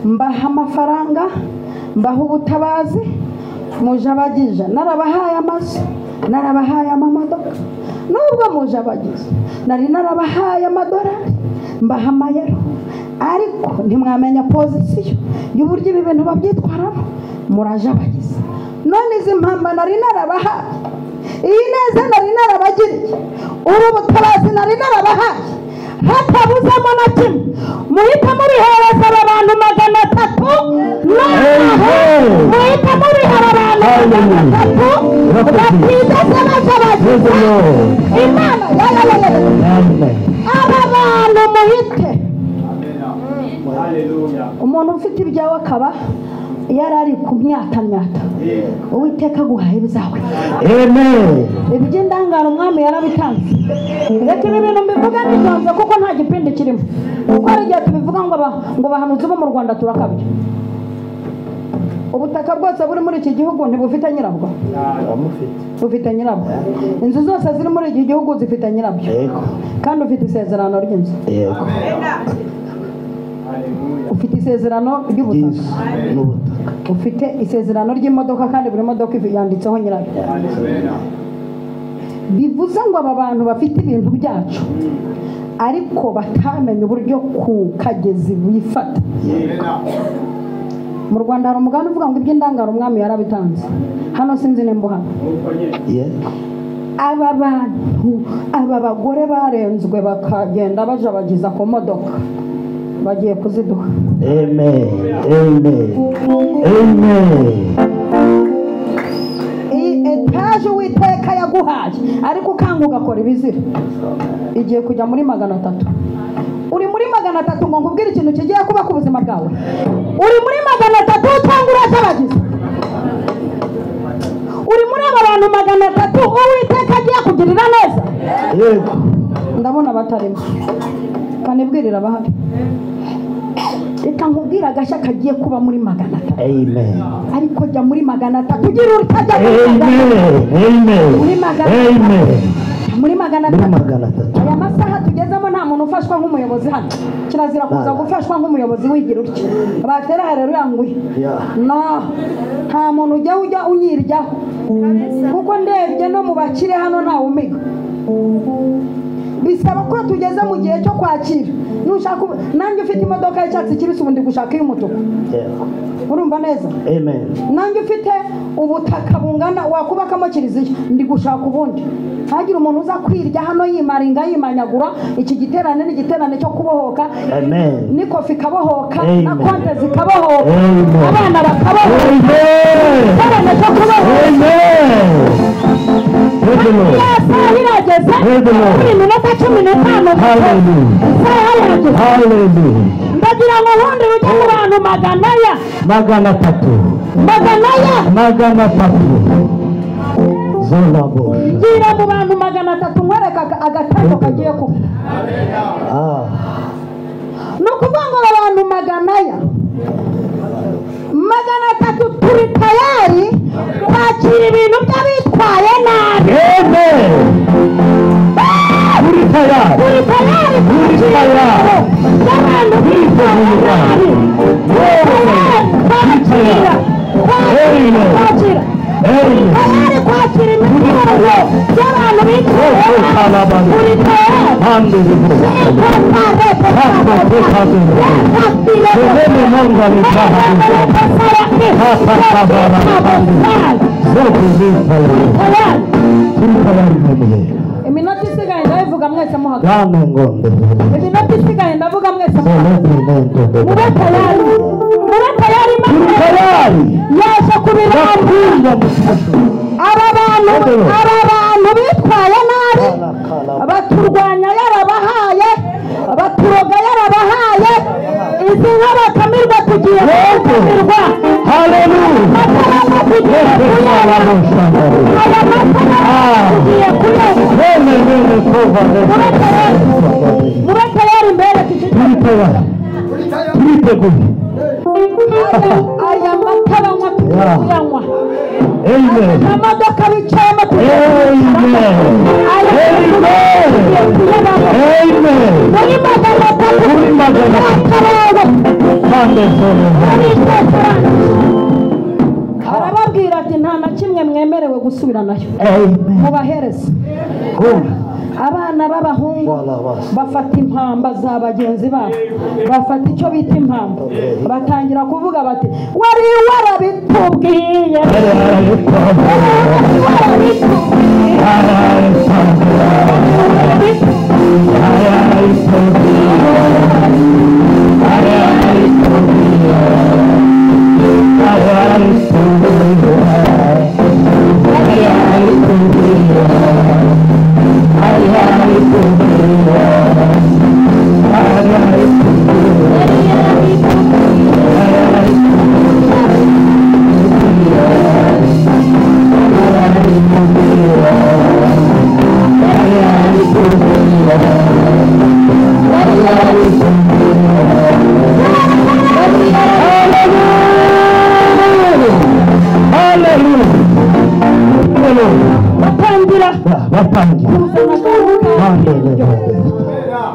Speaker 3: mbaha amafaranga, mbaha ubutabazi, muje bagije, narabahaye amazu, narabahaye amamodoka, nubwo muje bagize, nari narabahaye amadolari, mbaha amayero, ariko ntimwamenya pozisiyo y'uburyo ibi bintu babyitwaramo, muraje abagize. None izi mpamba nari narabahaye, iyi neza nari narabagiriye, ubu butabazi nari narabahaye, hatabuzemo na kimwe, muhita mubihereza aba bantu 300, noneho muhita mubihera abantu 300 batigeze bajabagiza Imana. Aba bantu muhite. Umuntu ufite ibyawe akaba yarari kumyatamyata, Uwiteka aguhaye ibyawe.
Speaker 4: Amen.
Speaker 3: Iby'indangano umwami yarabitanze. Reka ibi bintu mbivuga nitonze kuko nta gipindi kirimo, kuko hari igihe tubivuga ngo bahanuzi bo mu Rwanda turakabya. Ubutaka bwose buri muri iki gihugu ntibufite nyirabwo, bufite nyirabwo. Inzu zose ziri muri iki gihugu zifite nyirabyo, kandi ufite isezerano ry'inzu, ufite isezerano ry'ubutaka, ufite isezerano ry'imodoka, kandi buri modoka yanditseho nyirayo. Bivuze ngo aba bantu bafite ibintu byacu ariko batamenye uburyo ku kagezi bifata. Mu Rwanda hari umugani uvuga ngo iby'indangano umwami yarabitanze. Hano sinzi nimba uhaba. Aba bantu, aba bagore barenzwe bakagenda bajabagiza ku modoka, bagiye kuziduha.
Speaker 4: Amen. Amen. Amen.
Speaker 3: Iyi etaje Uwiteka yaguhaye ariko ukanga ugakora ibizira, igiye kujya muri 300. Uri muri 300 ngo nkubwire ikintu kigiye kuba ku buzima bwawe. Uri muri 300 cyangwa urajabagiza. Uri muri aba bantu 300 Uwiteka agiye kugirira neza.
Speaker 4: Yego.
Speaker 3: Ndabona batarimo, kanibwirira bahari. Reka nkubwire agashya kagiye kuba muri 300.
Speaker 4: Amen.
Speaker 3: Ariko jya muri 300 ugira utajya muri
Speaker 4: Amen.
Speaker 3: Muri 300.
Speaker 4: Amen.
Speaker 3: Muri 300.
Speaker 4: 300.
Speaker 3: Aya masaha tugezemo nta muntu ufashwa nk'umuyobozi hano. Kirazira kuza gufashwa nk'umuyobozi wigira utyo. Batera haleluya nguye. No, nta muntu ujya unyiryaho. Kuko ndebye no mu bakire hano nta umiga. Bisaba ko tugeze mu gihe cyo kwakira. Nushaka nanjye ufite imodoka y'icyatsi kibisi ubundi gushaka iy'umutuku. Urumva neza?
Speaker 5: Amen.
Speaker 3: Nanjye ufite ubutaka bungana wakubakamo kiliziya ndi gushaka ubundi. Hagira umuntu uza kwirya hano yimaringa yimanyagura. Iki giterane ni igiterane cyo kubohoka.
Speaker 5: Amen.
Speaker 3: Nikofi kabohoka na konte zikabohoka. Abana bakabohoka.
Speaker 5: Amen.
Speaker 1: Igiterane cyo kubohoka.
Speaker 5: Amen.
Speaker 1: Isaha irageze kuri minota 15.
Speaker 5: Hallelujah. Hallelujah.
Speaker 1: Ndagira ngo ubundi ujye mu bantu 400. 400.
Speaker 5: 400.
Speaker 1: Ngira mu bantu 300
Speaker 3: nkwereka agatego kagiye kuba. Ni ukuvuga ngo abantu 400 turi tayari kwakira ibintu by'abitwaye nabi.
Speaker 5: Amen. Turi tayari.
Speaker 1: Turi tayari kwakira ibintu by'abantu bitwaye nabi. Kwakira. Kwakira. Tayari kwakira imitungo y'abantu bitwaye nabi. Turi tayari.
Speaker 3: Iminota isigaye ndabivuga mwese muhagaze. Iminota isigaye ndavuga mwese muhagaze. Mube tayari. Mube tayari. Yaje kubiramba. Aba bantu bitwaye nabi baturwanya yarabahaye, baturoga yarabahaye. Izi nka bakamirwa tugiye kumirwa.
Speaker 5: Hallelujah.
Speaker 1: Mube tayari mbere
Speaker 5: Turiteguye.
Speaker 1: Aya mata banywa tuyanywa.
Speaker 5: Amen.
Speaker 1: Amamodoka bicayemo
Speaker 5: Amen. Amen.
Speaker 1: Muri 300.
Speaker 5: Muri 300.
Speaker 3: Arababwira ati nta na kimwe mwemerewe gusubiranayo. Mubahereze. Abana b'abahungu bafata impamba za bagenzi babo, bafata icyo bita impamba, batangira kuvuga bati wari warabitubwiye,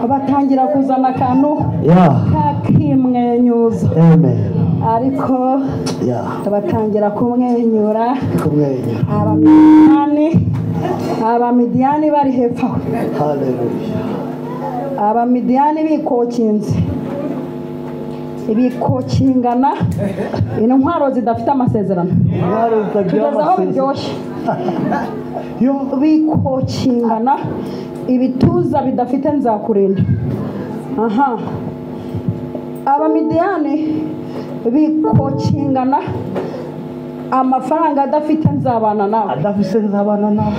Speaker 3: batangira kuzana akantu kakimwenyuza. Ariko batangira kumwenyura. Abamidiyani bari hepfo. Abamidiyani bikokinze ibikokingana intwaro zidafite amasezerano kugeza aho biryoshye. Bikokingana ibituza bidafite nzakurinda. Aha Abamidiyani bikokingana amafaranga adafite nzabana nawe.
Speaker 5: Adafite nzabana nawe.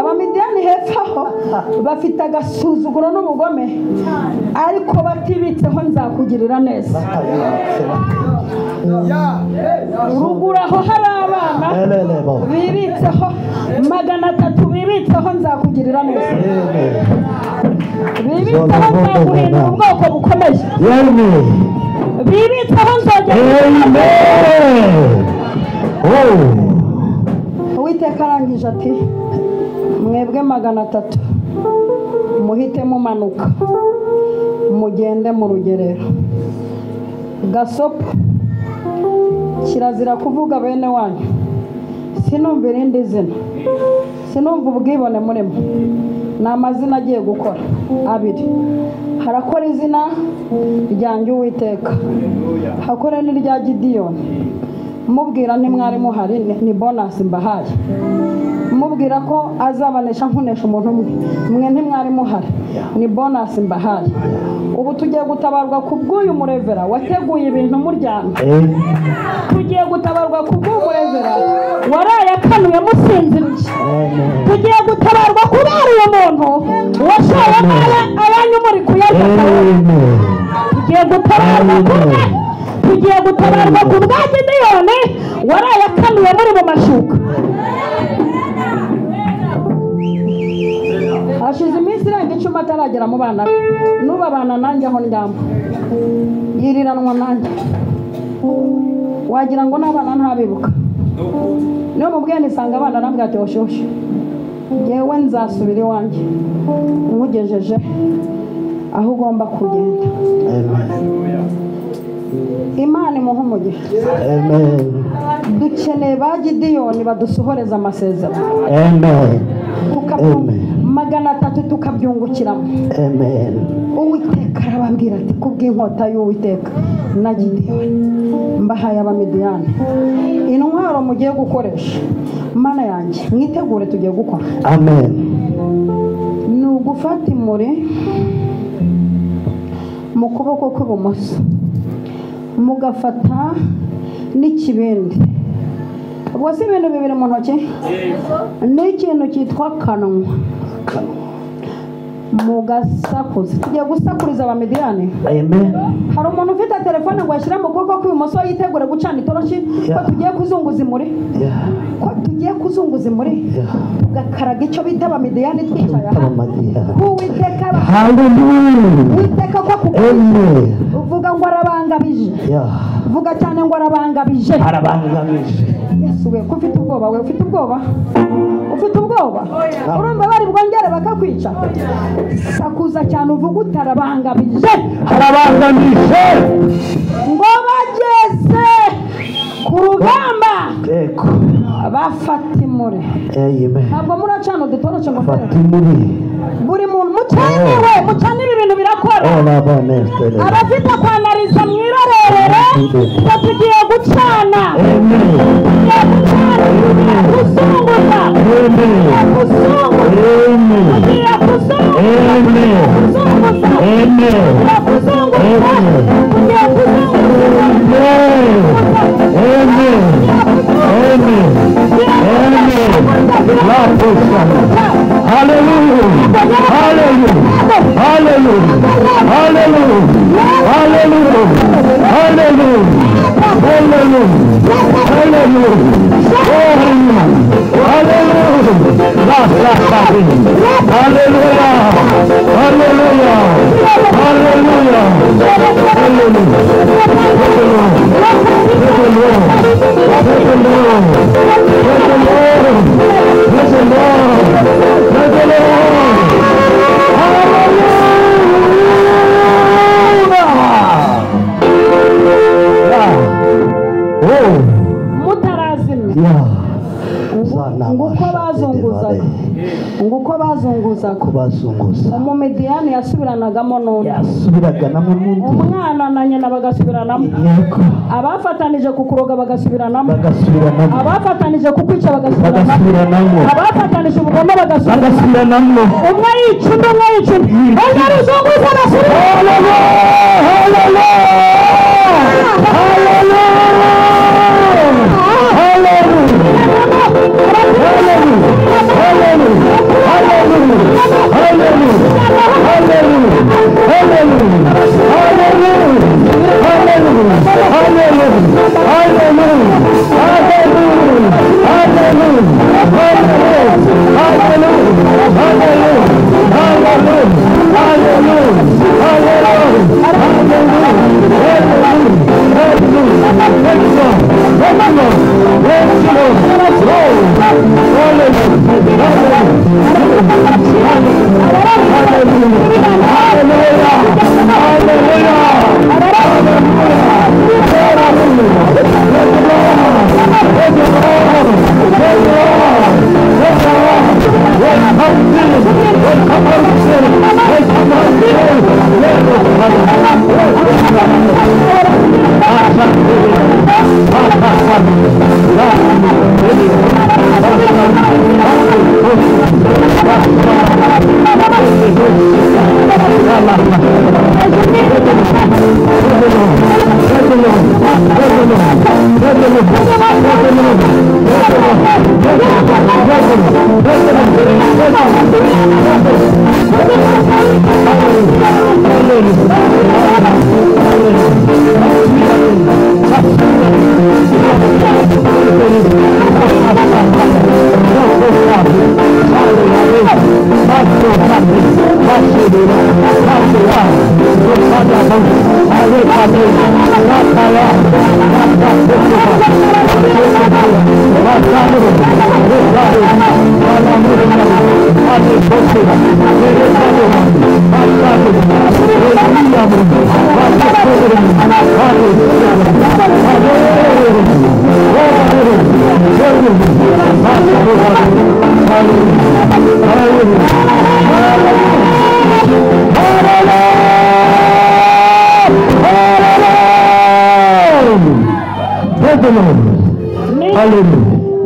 Speaker 3: Abamidiyani hepfo aho bafite agasuzuguro n'ubugome, ariko batibitseho nzakugirira neza. Ruguru aho hari abana bibitseho 300 bibitseho nzakugirira neza. Bibitseho nzaguhindura ubwoko bukomeye. Bibitseho nzongera. Uwiteka arangije ati mwebwe 300 muhite mumanuka mugende mu rugerero. Gasopo kirazira kuvuga bene wanyu, sinumva irindi zina, sinumva ubwibone murimo. Ni amazina agiye gukora abiri. Harakora izina ryanjye Uwiteka, hakora n'irya Gidiyoni. Mubwira ntimwari muhari, ni bonus mbahaye. Mubwira ko azabanesha nkunesha umuntu umwe, mwe ntimwari muhari, ni bonus mbahaye. Ubu tugiye gutabarwa ku bw'uyu murevera wateguye ibintu muryamye. Tugiye gutabarwa ku bw'uyu murevera waraye akanuye musinziriye. Tugiye gutabarwa kubera uyu muntu washoye abanyu muri kuyarya. Tugiye gutabarwa kubwe, tugiye gutabarwa ku bwa Gidiyoni waraye akanuye muri mu mashuka. Hashize iminsi irenga 10 ataragera mu bana be. N'ubu abana nanjye aho ndyama, yiriranwa nanjye, wagira ngo n'abana ntabibuka. Niyo mubwiye nisanga abana arambwira ati hoshi, yewe nzasubira iwanjye nkugejeje aho ugomba kugenda. Imana imuhe umugisha. Dukeneye ba Gidiyoni badusohoreza amasezerano. 300 tukabyungukiramo. Uwiteka arababwira ati kubw'inkota y'Uwiteka na Gidiyoni mbahaye Abamidiyani intwaro mugiye gukoresha. Mana yanjye mwitegure, tugiye gukora.
Speaker 4: Amen.
Speaker 3: Ni ugufata imuri mu kuboko kw'ibumoso, mugafata n'ikibindi. Ubwo si ibintu bibiri mu ntoki, n'ikintu cyitwa kanwa, mugasakuza. Tugiye gusakuriza Abamidiyani.
Speaker 4: Amen.
Speaker 3: Hari umuntu ufite telefone ngo ashyire mu kuboko kw'ibumoso yitegure gucana itoroshi, ko tugiye kuzunguza imuri, ko tugiye kuzunguza imuri, tugakaraga icyo bita Abamidiyani twicaye aha. Uwiteka, Uwiteka ko uvuga ngo arabangabije. Vuga cyane ngo arabangabije.
Speaker 4: Arabangabije.
Speaker 3: Yesu we, ko ufite ubwoba, we ufite ubwoba, ufite ubwoba, urumva bari bwongere bakakwica. Sakuza cyane uvuga utarabangabije.
Speaker 4: Arabangabije.
Speaker 3: Ngo bageze ku rugamba bafata imuri. Ntabwo muracana udutoroce ngo
Speaker 4: fata imuri.
Speaker 3: Buri muntu mucaniwe, mucanire ibintu birakora. Abafite kwanariza mwirorerere ko tugiye gucana. Tugiye gucana, tugiye kuzunguza, tugiye kuzunguza, tugiye kuzunguza, tugiye kuzunguza, tugiye kuzunguza.
Speaker 5: Hallelujah. Hallelujah. Hallelujah. Hallelujah. Hallelujah. Hallelujah. Hallelujah. Hallelujah. Hallelujah. Hallelujah. Hallelujah. Hallelujah.
Speaker 3: Mutarazimya nguko bazunguzaga, nguko bazunguzaga, Umumidiyani yasubiranagamo n'undi, umwana na nyina bagasubiranamo, abafatanije kukuroga bagasubiranamo, abafatanije kukwica bagasubiranamo, abafatanije ubugome bagasubiranamo, umwe yica undi, umwe yica undi, ongera uzunguze basubirane.
Speaker 5: Hallelujah. Hallelujah. Hallelujah.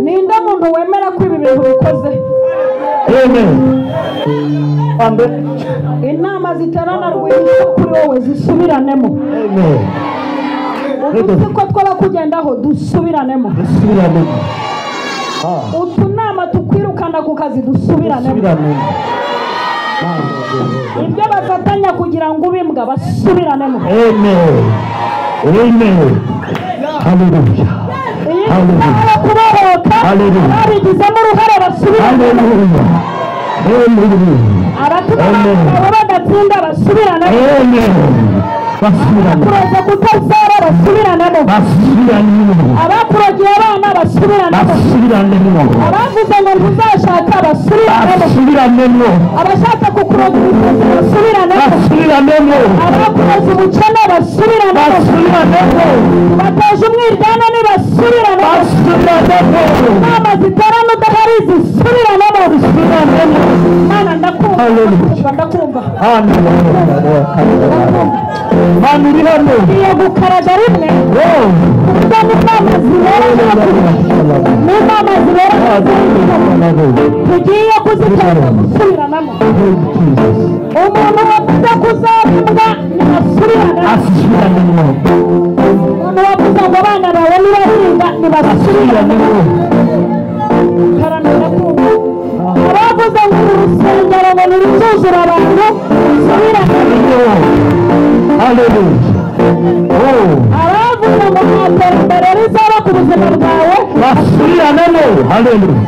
Speaker 1: Ninde muntu wemera ko ibi bintu bikoze?
Speaker 5: Amen.
Speaker 1: Inama ziterana rwihishwa kuri wowe zisubiranemo.
Speaker 5: Amen.
Speaker 1: Udutsiko tw'abakugendaho dusubiranemo. Utunama tukwirukana ku kazi dusubiranemo. Ibyo bafatanya kugira ngo ube imbwa basubiranemo.
Speaker 5: Amen. Amen. Hallelujah.
Speaker 1: Hallelujah.
Speaker 5: Hallelujah.
Speaker 1: Hallelujah. Tugiye kuzitera gusubiranamo. Umuntu wavuze kuzavuga ntibasubiranamo. Umuntu wavuze ngo abana bawe nibahinga ntibasubiranamo. Abavuze ngo urusengero ngo ntiruzuzura abantu basubiranamo. Abavuze ngo nta terambere rizaba ku buzima bwawe
Speaker 5: basubiranamo. Haleluya.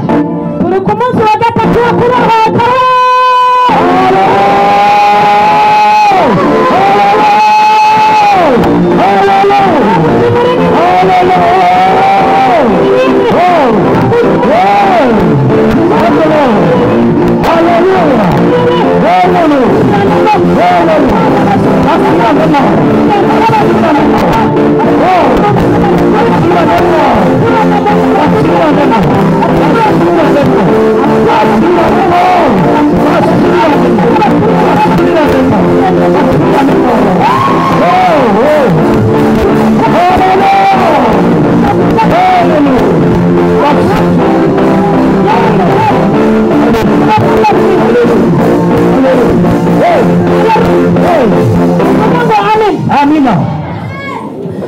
Speaker 1: Turi ku munsi wa gatatu wo kubohoka.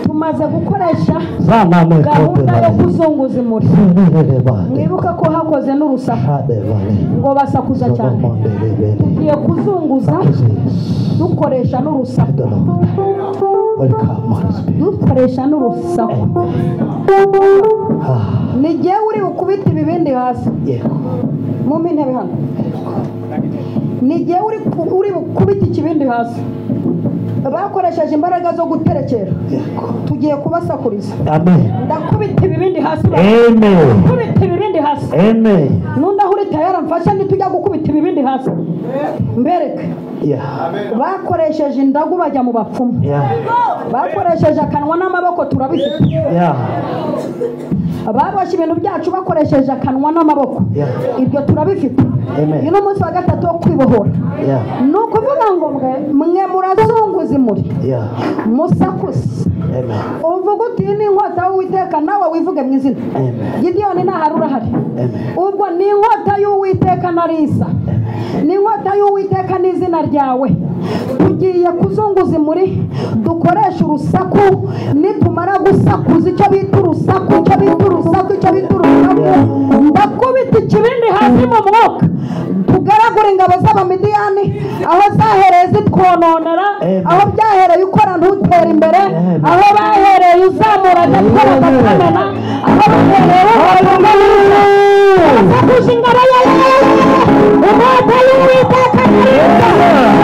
Speaker 1: Tumaze gukoresha gahunda yo kuzunguza imuri. Mwibuka ko hakoze n'urusaku ngo basakuza cyane. Tugiye kuzunguza dukoresha n'urusaku. Dukoresha n'urusaku. Ni jyewe uri ukubita ibibindi hasi. Mumpe intebe hano. Ni jyewe uri bukubita ikibindi hasi. Bakoresheje imbaraga zo guterekera. Tugiye kubasakuriza.
Speaker 5: Amen.
Speaker 1: Ndakubita ibibindi hasi.
Speaker 5: Amen.
Speaker 1: Kubita ibibindi hasi.
Speaker 5: Amen.
Speaker 1: Nunda huri tayara mfasha nitujya gukubita ibibindi hasi. Mbereke. Bakoresheje indagu bajya mu bapfumu. Bakoresheje akanwa n'amaboko turabifite. Baboshye ibintu byacu bakoresheje akanwa n'amaboko. Ibyo turabifite. Uyu ni umunsi wa gatatu wo kwibohora. Ni ukuvuga ngo mwe murazunguza imuri. Musakuze. Uvuga uti ni inkota y'Uwiteka nawe wivuge mu izina. Gidiyoni ntahari urahari. Ubwo ni inkota y'Uwiteka na Lisa. Ni inkota y'Uwiteka n'izina ryawe.
Speaker 3: Tugiye kuzunguza imuri, dukoresha urusaku. Nitumara gusakuza icyo bita urusaku, icyo bita urusaku, icyo bita urusaku, ndakubita ikibindi hasi mu mwuka, tugaragura ingabo z'Abamidiyani aho zahereye zitwononera, aho byahereye ukora ntutere imbere, aho bahereye uzamura agakora gakamena, aho bahereye ukora ingabo ya umwaka y'Uwiteka mwiza,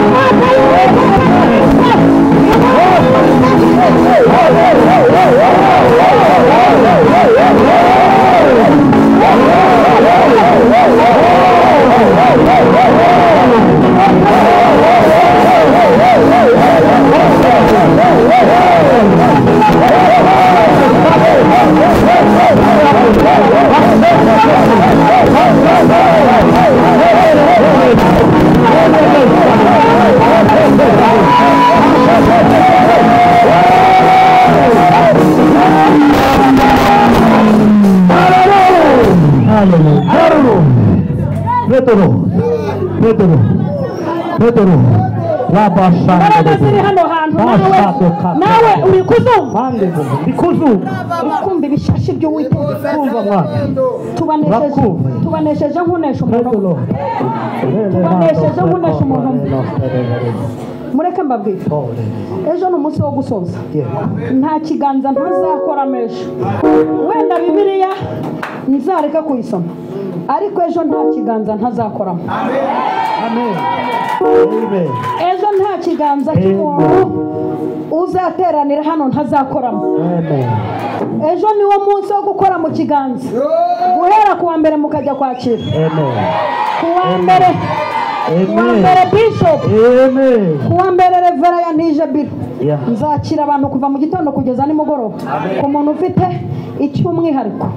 Speaker 3: umwaka y'Uwiteka mwiza. Imbaraga ziri hano hantu, nawe uri kuzumva, uri kumva ibishashi by'Uwiteka. Tubanesheje nkunesha umuntu, tubanesheje nkunesha umuntu. Mureke mbabwire, ejo ni umunsi wo gusoza, nta kiganza ntazakora ejo. Wenda Bibiliya nzareka kuyisoma, ariko ejo nta kiganza ntazakoramo. Ejo nta kiganza cy'umuntu uzateranira hano ntazakoramo. Ejo niwo munsi wo gukora mu kiganza, guhera kuwa mbere mukajya kwakira. Kuwa mbere, kuwa mbere bishop, kuwa mbere revera ya ntije biro, nzakira abantu kuva mu gitondo kugeza nimugoroba, ku muntu ufite icy'umwihariko.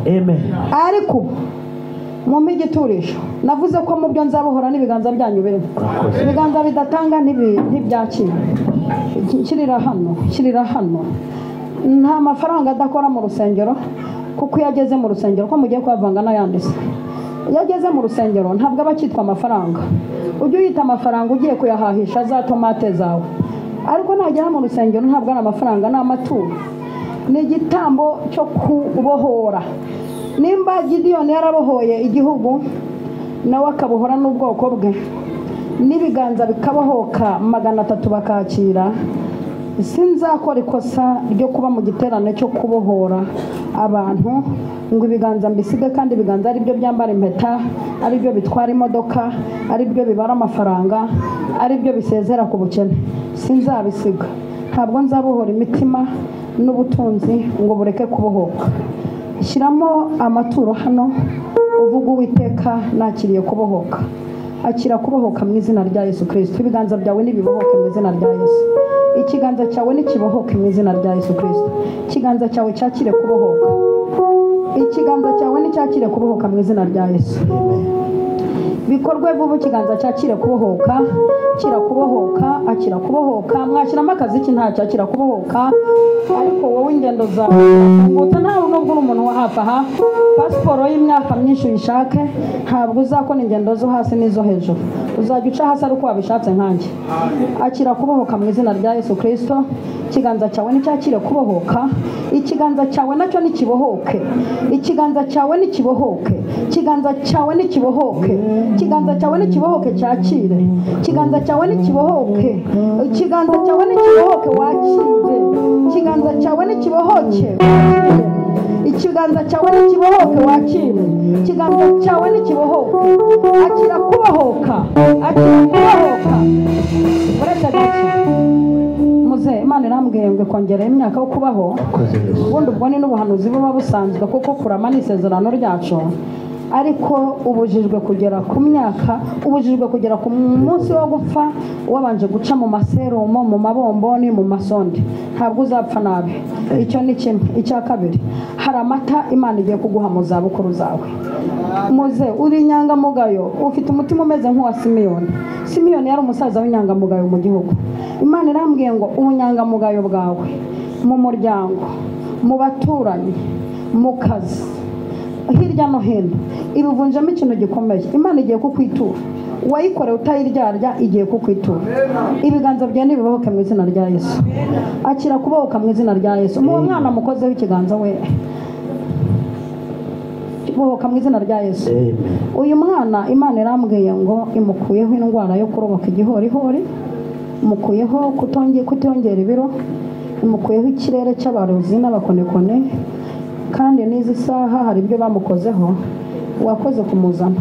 Speaker 3: Ariko mu igiturisho navuze ko mu byo nzabohora n'ibiganza byanyu bene, ibiganza bidatanga ntibyakira. Kirira hano, kirira hano. Nta mafaranga adakora mu rusengero, kuko iyo ageze mu rusengero, ko mugiye kuyavanga n'ayandi se, iyo ageze mu rusengero ntabwo aba akitwa amafaranga. Ujye uyita amafaranga ugiye kuyahahisha za tomate zawe, ariko nagera mu rusengero ntabwo ari amafaranga, ni amaturo, ni igitambo cyo kubohora. Nimba Gidiyoni yarabohoye igihugu, nawe akabohora n'ubwoko bwe, n'ibiganza bikabohoka 300 bakakira, sinzakora ikosa ryo kuba mu giterane cyo kubohora abantu ngo ibiganza mbisige, kandi ibiganza ari byo byambara impeta, ari byo bitwara imodoka, ari byo bibara amafaranga, ari byo bisezera ku bukene. Sinzabisiga. Ntabwo nzabohora imitima n'ubutunzi ngo bureke kubohoka. Shyiramo amaturo hano, uvuga Uwiteka nakiriye kubohoka. Akira kubohoka mu izina rya Yesu Kristo. Ibiganza byawe nibibohoke mu izina rya Yesu. Ikiganza cyawe nikibohoke mu izina rya Yesu Kristo. Ikiganza cyawe cyakire kubohoka. Ikiganza cyawe nicyakire kubohoka mu izina rya Yesu. Bikorwe vuba, ikiganza cyakire kubohoka, kira kubohoka, akira kubohoka. Mwashyiramo akaziki ntacyo, akira kubohoka. Ariko wowe ingendo zawe ngutse ntawe nubwo uri umuntu wa hafi aha, pasiporo y'imyaka myinshi uyishake, ntabwo uzakora ingendo zo hasi n'izo hejuru, uzajya uca hasi ariko wabishatse nkanjye. Akira kubohoka mu izina rya Yesu Kristo. Ikiganza cyawe nicyakire kubohoka, ikiganza cyawe nacyo nikibohoke, ikiganza cyawe nikibohoke, ikiganza cyawe nikibohoke, ikiganza cyawe nikibohoke cyakire, ikiganza cyawe nikibohoke, ikiganza cyawe nikibohoke wakire, ikiganza cyawe nikibohoke, ikiganza cyawe nikibohoke wakire, ikiganza cyawe nikibohoke. Akira kubohoka, akira kubohoka. Uretse gake muze, Imana irambwiye ngo kongera imyaka yo kubaho. Ubundi ubwo ni n'ubuhanuzi buba busanzwe, kuko kurama ni isezerano ryacu, ariko ubujijwe kugera ku myaka, ubujijwe kugera ku munsi wo gupfa wabanje guca mu maserumo, mu mabomboni, mu masonde. Ntabwo uzapfa nabi. Icyo ni kimwe. Icya kabiri, hari amata Imana igiye kuguha mu zabukuru zawe. Muze uri inyangamugayo, ufite umutima umeze nk'uwa Simiyoni. Simiyoni yari umusaza w'inyangamugayo mu gihugu. Imana irambwiye ngo ubunyangamugayo bwawe mu muryango, mu baturanyi, mu kazi, hirya no hino, ibivunjemo ikintu gikomeye. Imana igiye kukwitura. Wayikorewe utayiryarya, igiye kukwitura. Ibiganza byawe nibibohoke mu izina rya Yesu. Akira kubohoka mu izina rya Yesu. Mu mwana mukozeho ikiganza we, bohoka mu izina rya Yesu. Uyu mwana Imana irambwiye ngo imukuyeho indwara yo kuroboka igihorihori, imukuyeho kutongera ibiro, imukuyeho ikirere cy'abarozi n'abakonekone. Kandi n'izi saha hari ibyo bamukozeho, wakoze kumuzana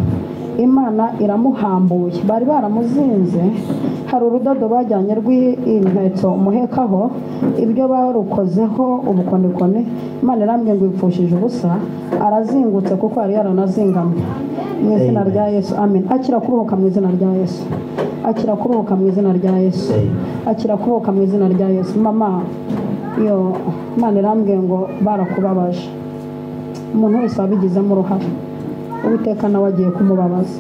Speaker 3: Imana iramuhambuye. Bari baramuzinze, hari urudodo bajyanye rw'impetso umuhekaho, ibyo barukozeho ubukonekone. Imana irambwiye ngo ipfushije ubusa, arazingutse kuko yari yaranazingamye. Mu izina rya Yesu, amen. Akira kubohoka mu izina rya Yesu. Akira kubohoka mu izina rya Yesu. Akira kubohoka mu izina rya Yesu. Mama, yo Imana irambwiye ngo barakubabaje. Umuntu wese wabigizemo uruhare, Uwiteka nawe agiye kumubabaza.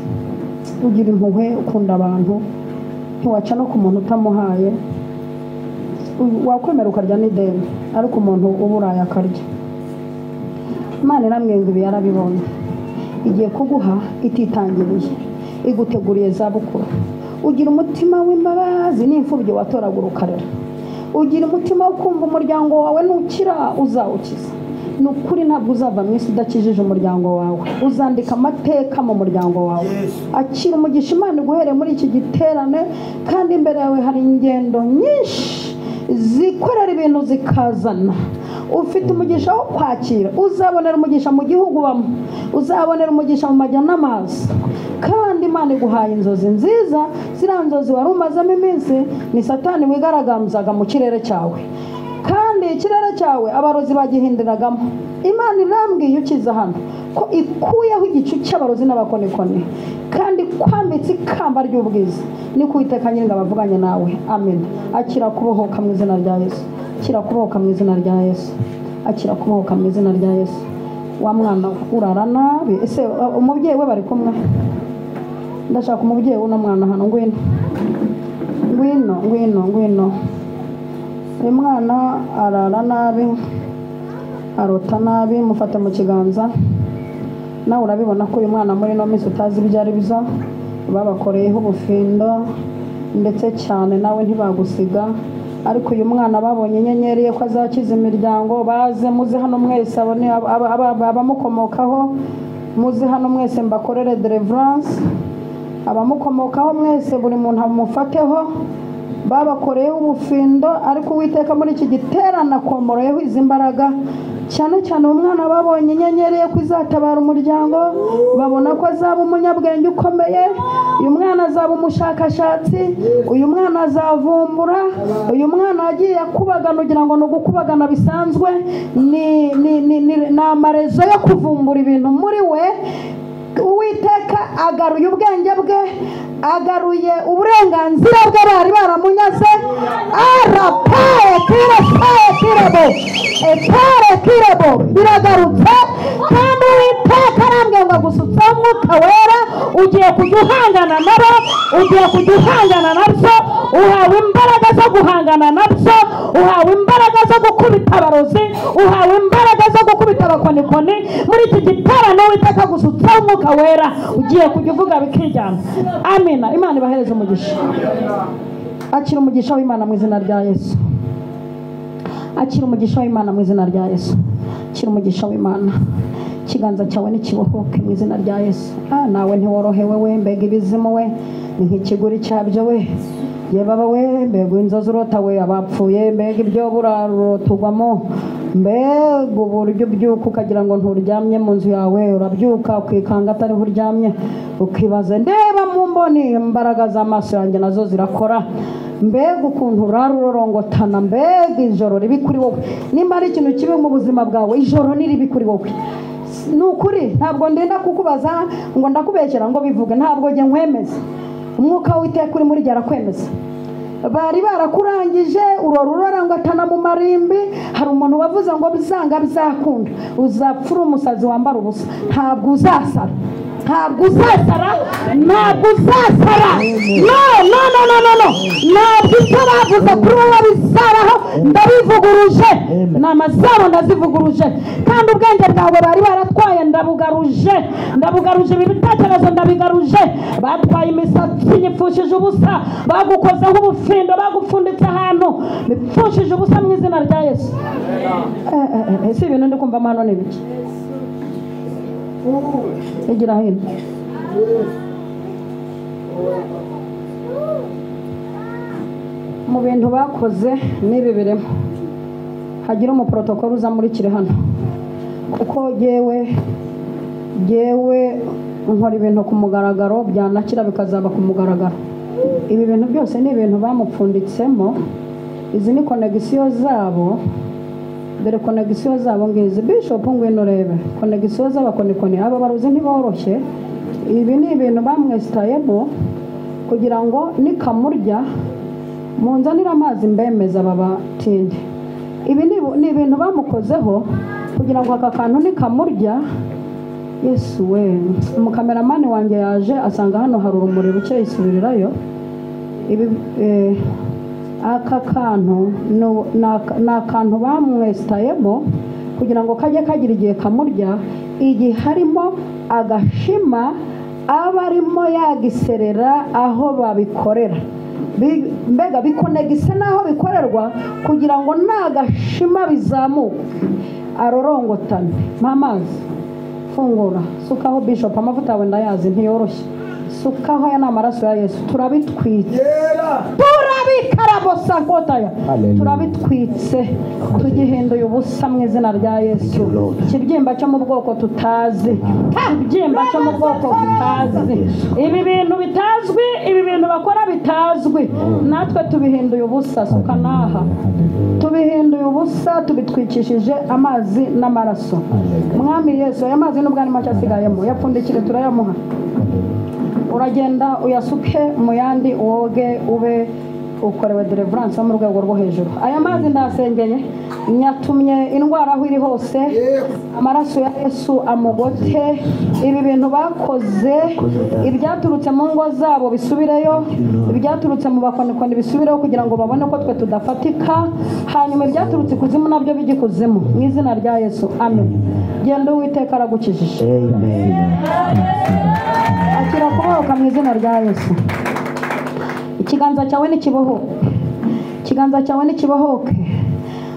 Speaker 3: Ugira impuhwe, ukunda abantu, ntiwaca no ku muntu utamuhaye. Wakwemera ukarya n'ideni, ariko umuntu uburaye akarya. Imana irambwiye ngo ibi yarabibonye, igiye kuguha ititangiriye, iguteguriye zabukuru. Ugira umutima w'imbabazi n'imfubyi watoragura ukarera. Ugira umutima wo kumva umuryango wawe nukira uzawukiza. Ni ukuri ntabwo uzava mu isi udakijije umuryango wawe. Uzandika amateka mu muryango wawe. Akira umugisha Imana iguhereye muri iki giterane. Kandi imbere yawe hari ingendo nyinshi zikorera ibintu zikazana. Ufite umugisha wo kwakira. Uzabonera umugisha mu gihugu ubamo, uzabonera umugisha mu majya n'amazi. Kandi Imana iguhaye inzozi nziza. Ziriya nzozi wari umazemo iminsi ni Satani wigaragazaga mu kirere cyawe, kandi ikirere cyawe abarozi bagihindiragamo. Imana irambwiye ukiza hano ko ikuyeho igicu cy'abarozi n'abakonekone, kandi kwambitse ikamba ry'ubwiza. Ni ku Uwiteka Nyiringabo avuganye nawe. Amen. Akira kubohoka mu izina rya Yesu. Akira kubohoka mu izina rya Yesu. Akira kubohoka mu izina rya Yesu. Wa mwana urara nabi. Ese umubyeyi we bari kumwe? Ndashaka umubyeyi w'uno mwana hano. Ngwino, ngwino, ngwino, ngwino. Uyu mwana arara nabi, arota nabi. Mufate mu kiganza. Nawe urabibona ko uyu mwana muri ino minsi utazi ibyo ari byo, babakoreyeho ubufindo ndetse cyane, nawe ntibagusiga. Ariko uyu mwana babonye inyenyeri ye ko azakiza imiryango. Baze muze hano mwese, abamukomokaho muze hano mwese mbakorere deliverance. Abamukomokaho mwese, buri muntu amufateho. Babakoreyeho ubufindo, ariko Uwiteka muri iki giterane akomoroyeho izi mbaraga. Cyane cyane umwana babonye inyenyeri ye ko izatabara umuryango, babona ko azaba umunyabwenge ukomeye. Uyu mwana azaba umushakashatsi, uyu mwana azavumbura. Uyu mwana agiye akubagana ugira ngo ni ugukubagana bisanzwe, ni amarezo yo kuvumbura ibintu muri we. Uwiteka agaruye ubwenge bwe, agaruye uburenganzira bwe bari baramunyaze. Arapaye kirapaye kirabo etare kirabo biragarutse. Kandi Uwiteka arambwiye ngo agusutseho Umwuka Wera. Ugiye kujya uhangana nabo, ugiye kujya uhangana nabyo. Uhawe imbaraga zo guhangana nabyo, uhawe imbaraga zo gukubita abarozi, uhawe imbaraga zo gukubita abakonikoni. Muri iki giterane Uwiteka agusutseho Umwuka Wera, ugiye kujya uvuga bikijyana. Amina. Imana ibahereze umugisha. Akira umugisha w'Imana mu izina rya Yesu. Akira umugisha w'Imana mu izina rya Yesu. Akira umugisha w'Imana. Ikiganza cyawe nikibohoke mu izina rya Yesu. Nawe ntiworohewe we, mbega ibizimu we, ni nk'ikiguri cyabyo we. Ye baba we, mbega inzozi urota we, abapfuye, mbega ibyo burarotugwamo, mbega uburyo ubyuka ukagira ngo nturyamye mu nzu yawe, urabyuka ukikanga atariho uryamye, ukibaza ndeba mu mboni imbaraga z'amaso yanjye nazo zirakora. Mbega ukuntu urarorongotana, mbega ijoro ribi kuri wowe. Nimba ari ikintu kibi mu buzima bwawe, ijoro ni ribi kuri wowe. Ni ukuri ntabwo ndenda kukubaza ngo ndakubeshyera ngo bivuge, ntabwo njye nkwemeza. Umwuka w'Uwiteka uri muri jye arakwemeza. Bari barakurangije urora urorangotana mu marimbi. Hari umuntu wavuze ngo bizanga bizakunda, uzapfura umusazi wambara ubusa, ntabwo uzasara.
Speaker 1: Ntabwo uzasara, ntabwo uzasara. No no no no no no, ntabwo ibyo bavuze kuri wowe bizaraho. Ndabivuguruje, inama zabo ndazivuguruje, kandi ubwenge bwawe bari baratwaye ndabugaruje, ndabugaruje. Ibi bitekerezo ndabigaruje. Batwaye imisatsi nyipfushije ubusa, bagukozeho ubufindo, bagupfunditse ahantu, bipfushije ubusa mu izina rya Yesu. Ese ibintu ndi kumva hano ni ibiki? Igira hino. Mu bintu bakoze n'ibi birimo, hagira umuprotokolo uza muri kire hano, kuko yewe nkora ibintu ku mugaragaro, byanakira bikazaba ku mugaragaro. Ibi bintu byose ni ibintu bamupfunditsemo. Izi ni konegisiyo zabo, dore konegisiyo zabo ngizi. Bishop ngwino urebe konegisiyo z'abakonikoni. Aba baruzi ntiboroshye. Ibi ni ibintu bamwesitayemo kugira ngo nikamurya munzanire amazi mbemeza babatinde. Ibi ni ibintu bamukozeho kugira ngo aka kantu nikamurya. Yesu we, umukameramani wanjye yaje asanga hano hari urumuri ruke, yisubirirayo. Ibi aka kantu ni akantu bamwesitayemo kugira ngo kajye kagira igihe kamurya, igihe harimo agashima aba arimo yagiserera aho babikorera. Mbega bikonegise n'aho bikorerwa kugira ngo nagashima bizamuke arorongotane. Mpa amazi, fungura, sukaho Bishop, amavuta yawe ndayazi ntiyoroshye. Sukaho, aya ni amaraso ya Yesu. Turabitwitse, turabikarabosa kotaya, turabitwitse, tugihinduye ubusa mu izina rya Yesu. Ikibyimba cyo mu bwoko tutazi, ikibyimba cyo mu bwoko tutazi, ibi bintu bitazwi, ibi bintu bakora bitazwi, natwe tubihinduye ubusa. Suka naha, tubihinduye ubusa, tubitwikishije amazi n'amaraso. Mwami Yesu, aya mazi nubwo ari make asigayemo, yapfundikire turayamuha. Uragenda uyasuke mu yandi, woge ube ukorewe deliverance yo mu rwego rwo hejuru. Aya mazi ndasengeye, nyatumye indwara aho iri hose, amaraso ya Yesu amugote. Ibi bintu bakoze, ibyaturutse mu ngo zabo bisubireyo, ibyaturutse mu bakonikoni bisubireyo, kugira ngo babone ko twe tudafatika. Hanyuma ibyaturutse ikuzimu nabyo bijye ikuzimu mu izina rya Yesu, amen. Genda, Uwiteka aragukijije.
Speaker 5: Amen.
Speaker 1: Akira kubohoka mu izina rya Yesu. Ikiganza cyawe nikibohoke, ikiganza cyawe nikibohoke.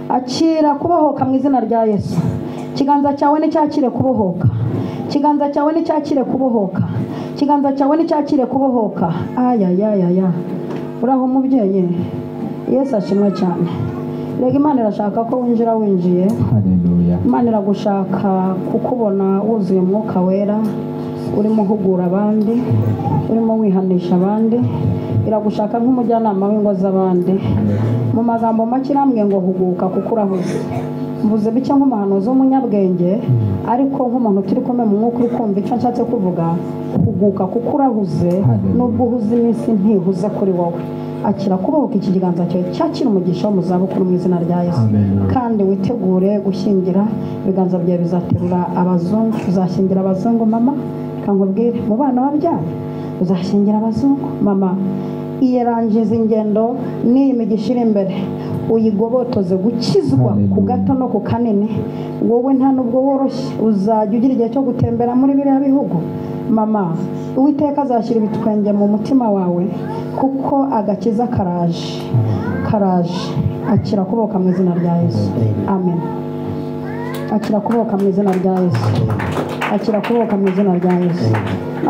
Speaker 1: Akira kubohoka mu izina rya Yesu. Ikiganza cyawe nicyakire kubohoka, ikiganza cyawe nicyakire kubohoka, ikiganza cyawe nicyakire kubohoka. Ayayayaya, uraho mubyeyi, Yesu ashimwe cyane. Rega Imana irashaka ko winjira winjiye.
Speaker 5: Haleluya.
Speaker 1: Imana iragushaka kukubona wuzuye umwuka wera, urimo uhugura abandi, urimo wihanisha abandi. Iragushaka nk'umujyanama w'ingo z'abandi. Mu magambo make irambwiye ngo huguka kuko urahuze. Mvuze bike nk'umuhanuzi w'umunyabwenge, ariko nk'umuntu turi kumwe mu mwuka uri kumva icyo nshatse kuvuga. Huguka kuko urahuze, nubwo uhuze iminsi ntihuze kuri wowe. Akira kubohoka, iki kiganza cyawe cyakira umugisha wo mu zabukuru mu izina rya Yesu.
Speaker 5: Amen.
Speaker 1: Kandi witegure gushyingira, ibiganza byawe bizaterura abazungu, uzashyingira abazungu mama. Reka nkubwire, mu bana wabyaye uzashyingira abazungu mama. Iyerangiza ingendo n'iyi migisha iri imbere, uyigobotoze gukizwa ku gato no ku kanini. Wowe nta nubwo woroshye, uzajya ugira igihe cyo gutembera muri biriya bihugu mama. Uwiteka azashyira ibitwenge mu mutima wawe, kuko agakiza karaje, karaje. Akira kuboka mu izina rya Yesu, amen. Akira kuboka mu izina rya Yesu, akira kuboka mu izina rya Yesu,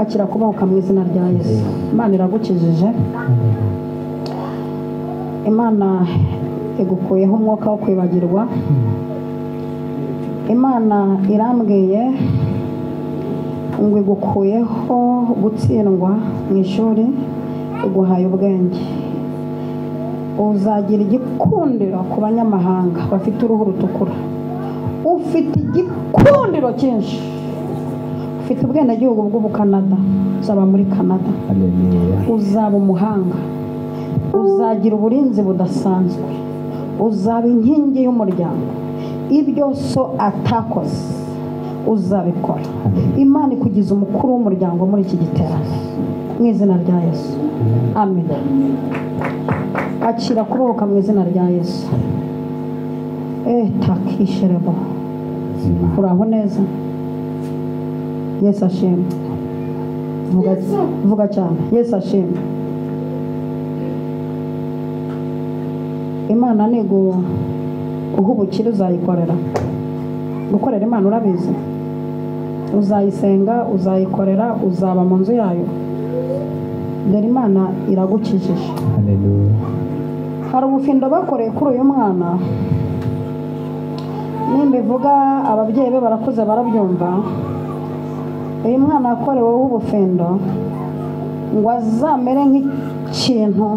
Speaker 1: akira kuboka mu izina rya Yesu. Imana iragukijije, Imana igukuyeho umwuka wo kwibagirwa. Imana irambwiye ngo igukuyeho gutsindwa mu ishuri, iguhaye ubwenge. Uzagira igikundiro ku banyamahanga bafite uruhu rutukura. Ufite igikundiro cyinshi, ufite ubwenegihugu bw'Ubukanada, uzaba muri Canada.
Speaker 5: Haleluya.
Speaker 1: Uzaba umuhanga, uzagira uburinzi budasanzwe, uzaba inkingi y'umuryango. Ibyo so atakoze
Speaker 3: Uzabikora. Imana ikugize umukuru w'umuryango muri iki giterane mu izina rya Yesu. Amen. Akira kubohoka mu izina rya Yesu. Takisherebo. Uraho neza. Yesu ashimwe. Vuga cyane. Yesu ashimwe. Imana nigu uhubukira uzayikorera. Gukorera Imana urabizi. Uzayisenga, uzayikorera, uzaba mu nzu yayo. Dore Imana iragukijije.
Speaker 4: Haleluya.
Speaker 3: Hari ubufindo bakoreye kuri uyu mwana. Nimbivuga ababyeyi be barakuze barabyumva. Uyu mwana yakoreweho ubufindo ngo azamere nk'ikintu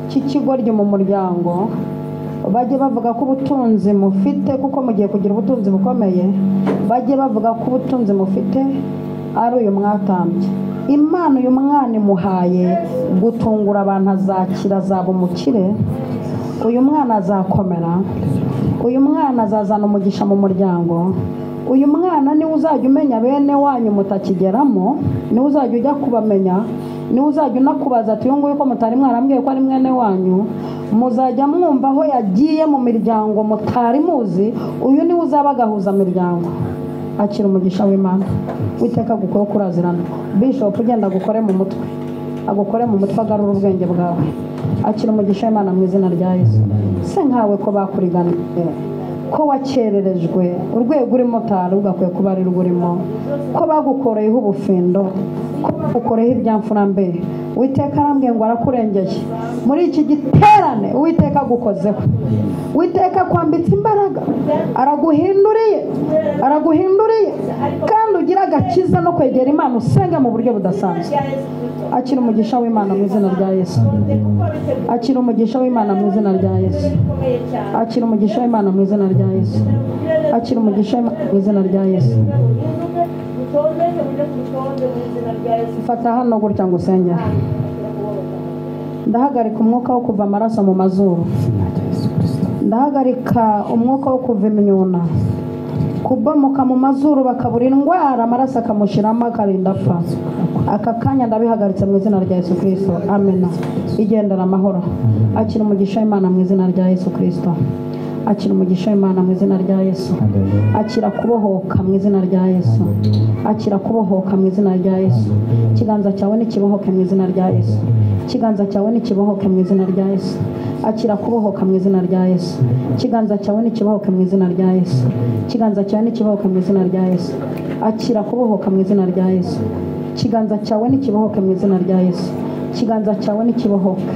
Speaker 3: cy'ikigoryi mu muryango, bajye bavuga ko ubutunzi mufite, kuko mugiye kugira ubutunzi bukomeye, bajye bavuga ko ubutunzi mufite ari uyu mwatambye. Imana uyu mwana imuhaye gutungura abantu, azakira, azaba umukire. Uyu mwana azakomera, uyu mwana azazana umugisha mu muryango. Uyu mwana niwe uzajya umenya bene wanyu mutakigeramo, niwe uzajya ujya kubamenya, niwe uzajya unakubaza ati uyu nguyu ko mutari mwarambwiye ko ari mwene wanyu. Muzajya mwumva aho yagiye mu miryango mutari muzi, uyu niwe uzaba agahuza miryango. Akira umugisha w'Imana. Witeka agukore kurazirana. Bishop ugenda agukore mu mutwe, agukore mu mutwe, agarura ubwenge bwawe. Akira umugisha w'Imana mu izina rya Yesu. Se nkawe ko bakuriganiye, ko wakererejwe, urwego urimo utari ugakwiye kuba ari rurimo, ko bagukoreyeho ubufindo, ko bagukoreyeho ibyamfurambe. Uwiteka arambwiye ngo arakurengeye muri iki giterane. Uwiteka agukozeho, Uwiteka akwambitse imbaraga, araguhinduriye, araguhinduriye, kandi ugira agakiza no kwegera Imana usenga mu buryo budasanzwe. Akira umugisha w'Imana mu izina rya Yesu. Akira umugisha w'Imana mu izina rya Yesu. Akira umugisha w'Imana mu izina rya Yesu. Akira umugisha w'Imana mu izina rya Yesu. Fata hano gutya ngo usengere. Ndahagarika umwuka wo kuva amaraso mu mazuru. Ndahagarika umwuka wo kuva imyuna, kubomoka mu mazuru bakabura indwara, amaraso akamushiramo akarinda apfa. Aka kanya ndabihagaritse mu izina rya Yesu Kristo. Amen. Igendera amahoro. Akira umugisha w'Imana mu izina rya Yesu Kristo. Akira umugisha w'Imana mu izina rya Yesu. Akira kubohoka mu izina rya Yesu. Akira kubohoka mu izina rya Yesu. Ikiganza cyawe nikibohoke mu izina rya Yesu. Ikiganza cyawe nikibohoke mu izina rya Yesu. Akira kubohoka mu izina rya Yesu. Ikiganza cyawe nikibohoke mu izina rya Yesu. Ikiganza cyawe nikibohoke mu izina rya Yesu. Akira kubohoka mu izina rya Yesu. Ikiganza cyawe nikibohoke mu izina rya Yesu. Ikiganza cyawe nikibohoke.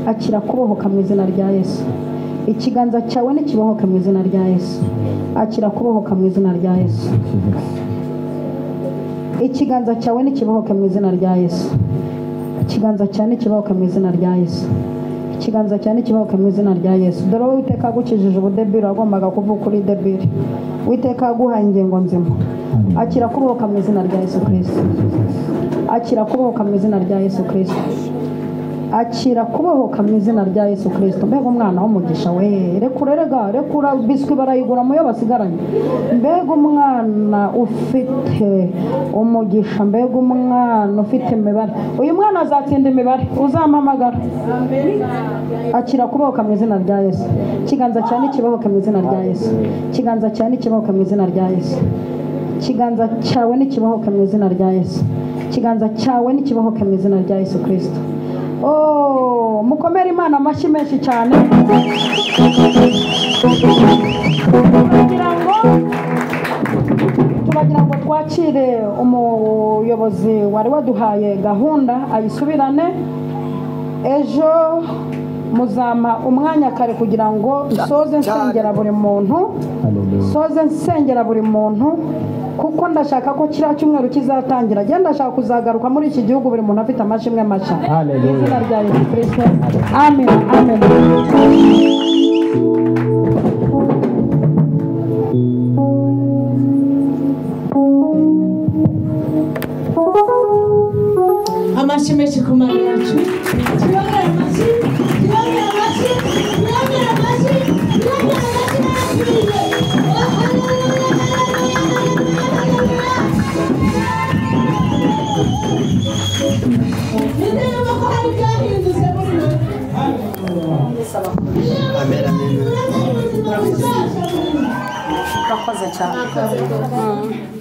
Speaker 3: Akira kubohoka mu izina rya Yesu. Ikiganza cyawe nikibohoke mu izina rya Yesu. Akira kubohoka mu izina rya Yesu. Ikiganza cyawe nikibohoke mu izina rya Yesu. Ikiganza cyawe nikibohoke mu izina rya Yesu. Ikiganza cyawe nikibohoke mu izina rya Yesu. Dore wowe Uwiteka agukijije ubudebiri wagombaga kuvuka uri debiri. Uwiteka aguhaye ingingo nzima. Akira kubohoka mu izina rya Yesu Kristo. Akira kubohoka mu izina rya Yesu Kristo. Akira kubohoka mu izina rya Yesu Kristo. Mbega umwana w'umugisha we, rekura erega, rekura biswi barayigura muyo basigaranye. Mbega umwana ufite umugisha, mbega umwana ufite imibare. Uyu mwana azatsinda imibare, uzampamagara. Akira kubohoka mu izina rya Yesu. Ikiganza cyawe nikibohoke mu izina rya Yesu. Ikiganza cyawe nikibohoke mu izina rya Yesu. Ikiganza cyawe nikibohoke mu izina rya Yesu. Ikiganza cyawe nikibohoke mu izina rya Yesu Kristo. Oh, mukomere Imana amashyi menshi cyane. Tubagira ngo twakire umuyobozi wari waduhaye gahunda ayisubirane. Ejo muzampa umwanya kare kugira ngo nsoze nsengera buri muntu. Soze nsengera buri muntu, kuko ndashaka ko kiriya cyumweru kizatangira. Genda ndashaka kuzagaruka muri iki gihugu buri muntu afite amashimwe mashya.
Speaker 4: Haleluya.
Speaker 3: Izina rya Yesu Kristo. Amen. Amen.
Speaker 1: Amashyi menshi ku Mana yacu. Tuyongere amashyi, tuyongere amashyi, tuyongere amashyi, tuyongere amashyi n'ayakiriye.
Speaker 3: Murakoze cyane.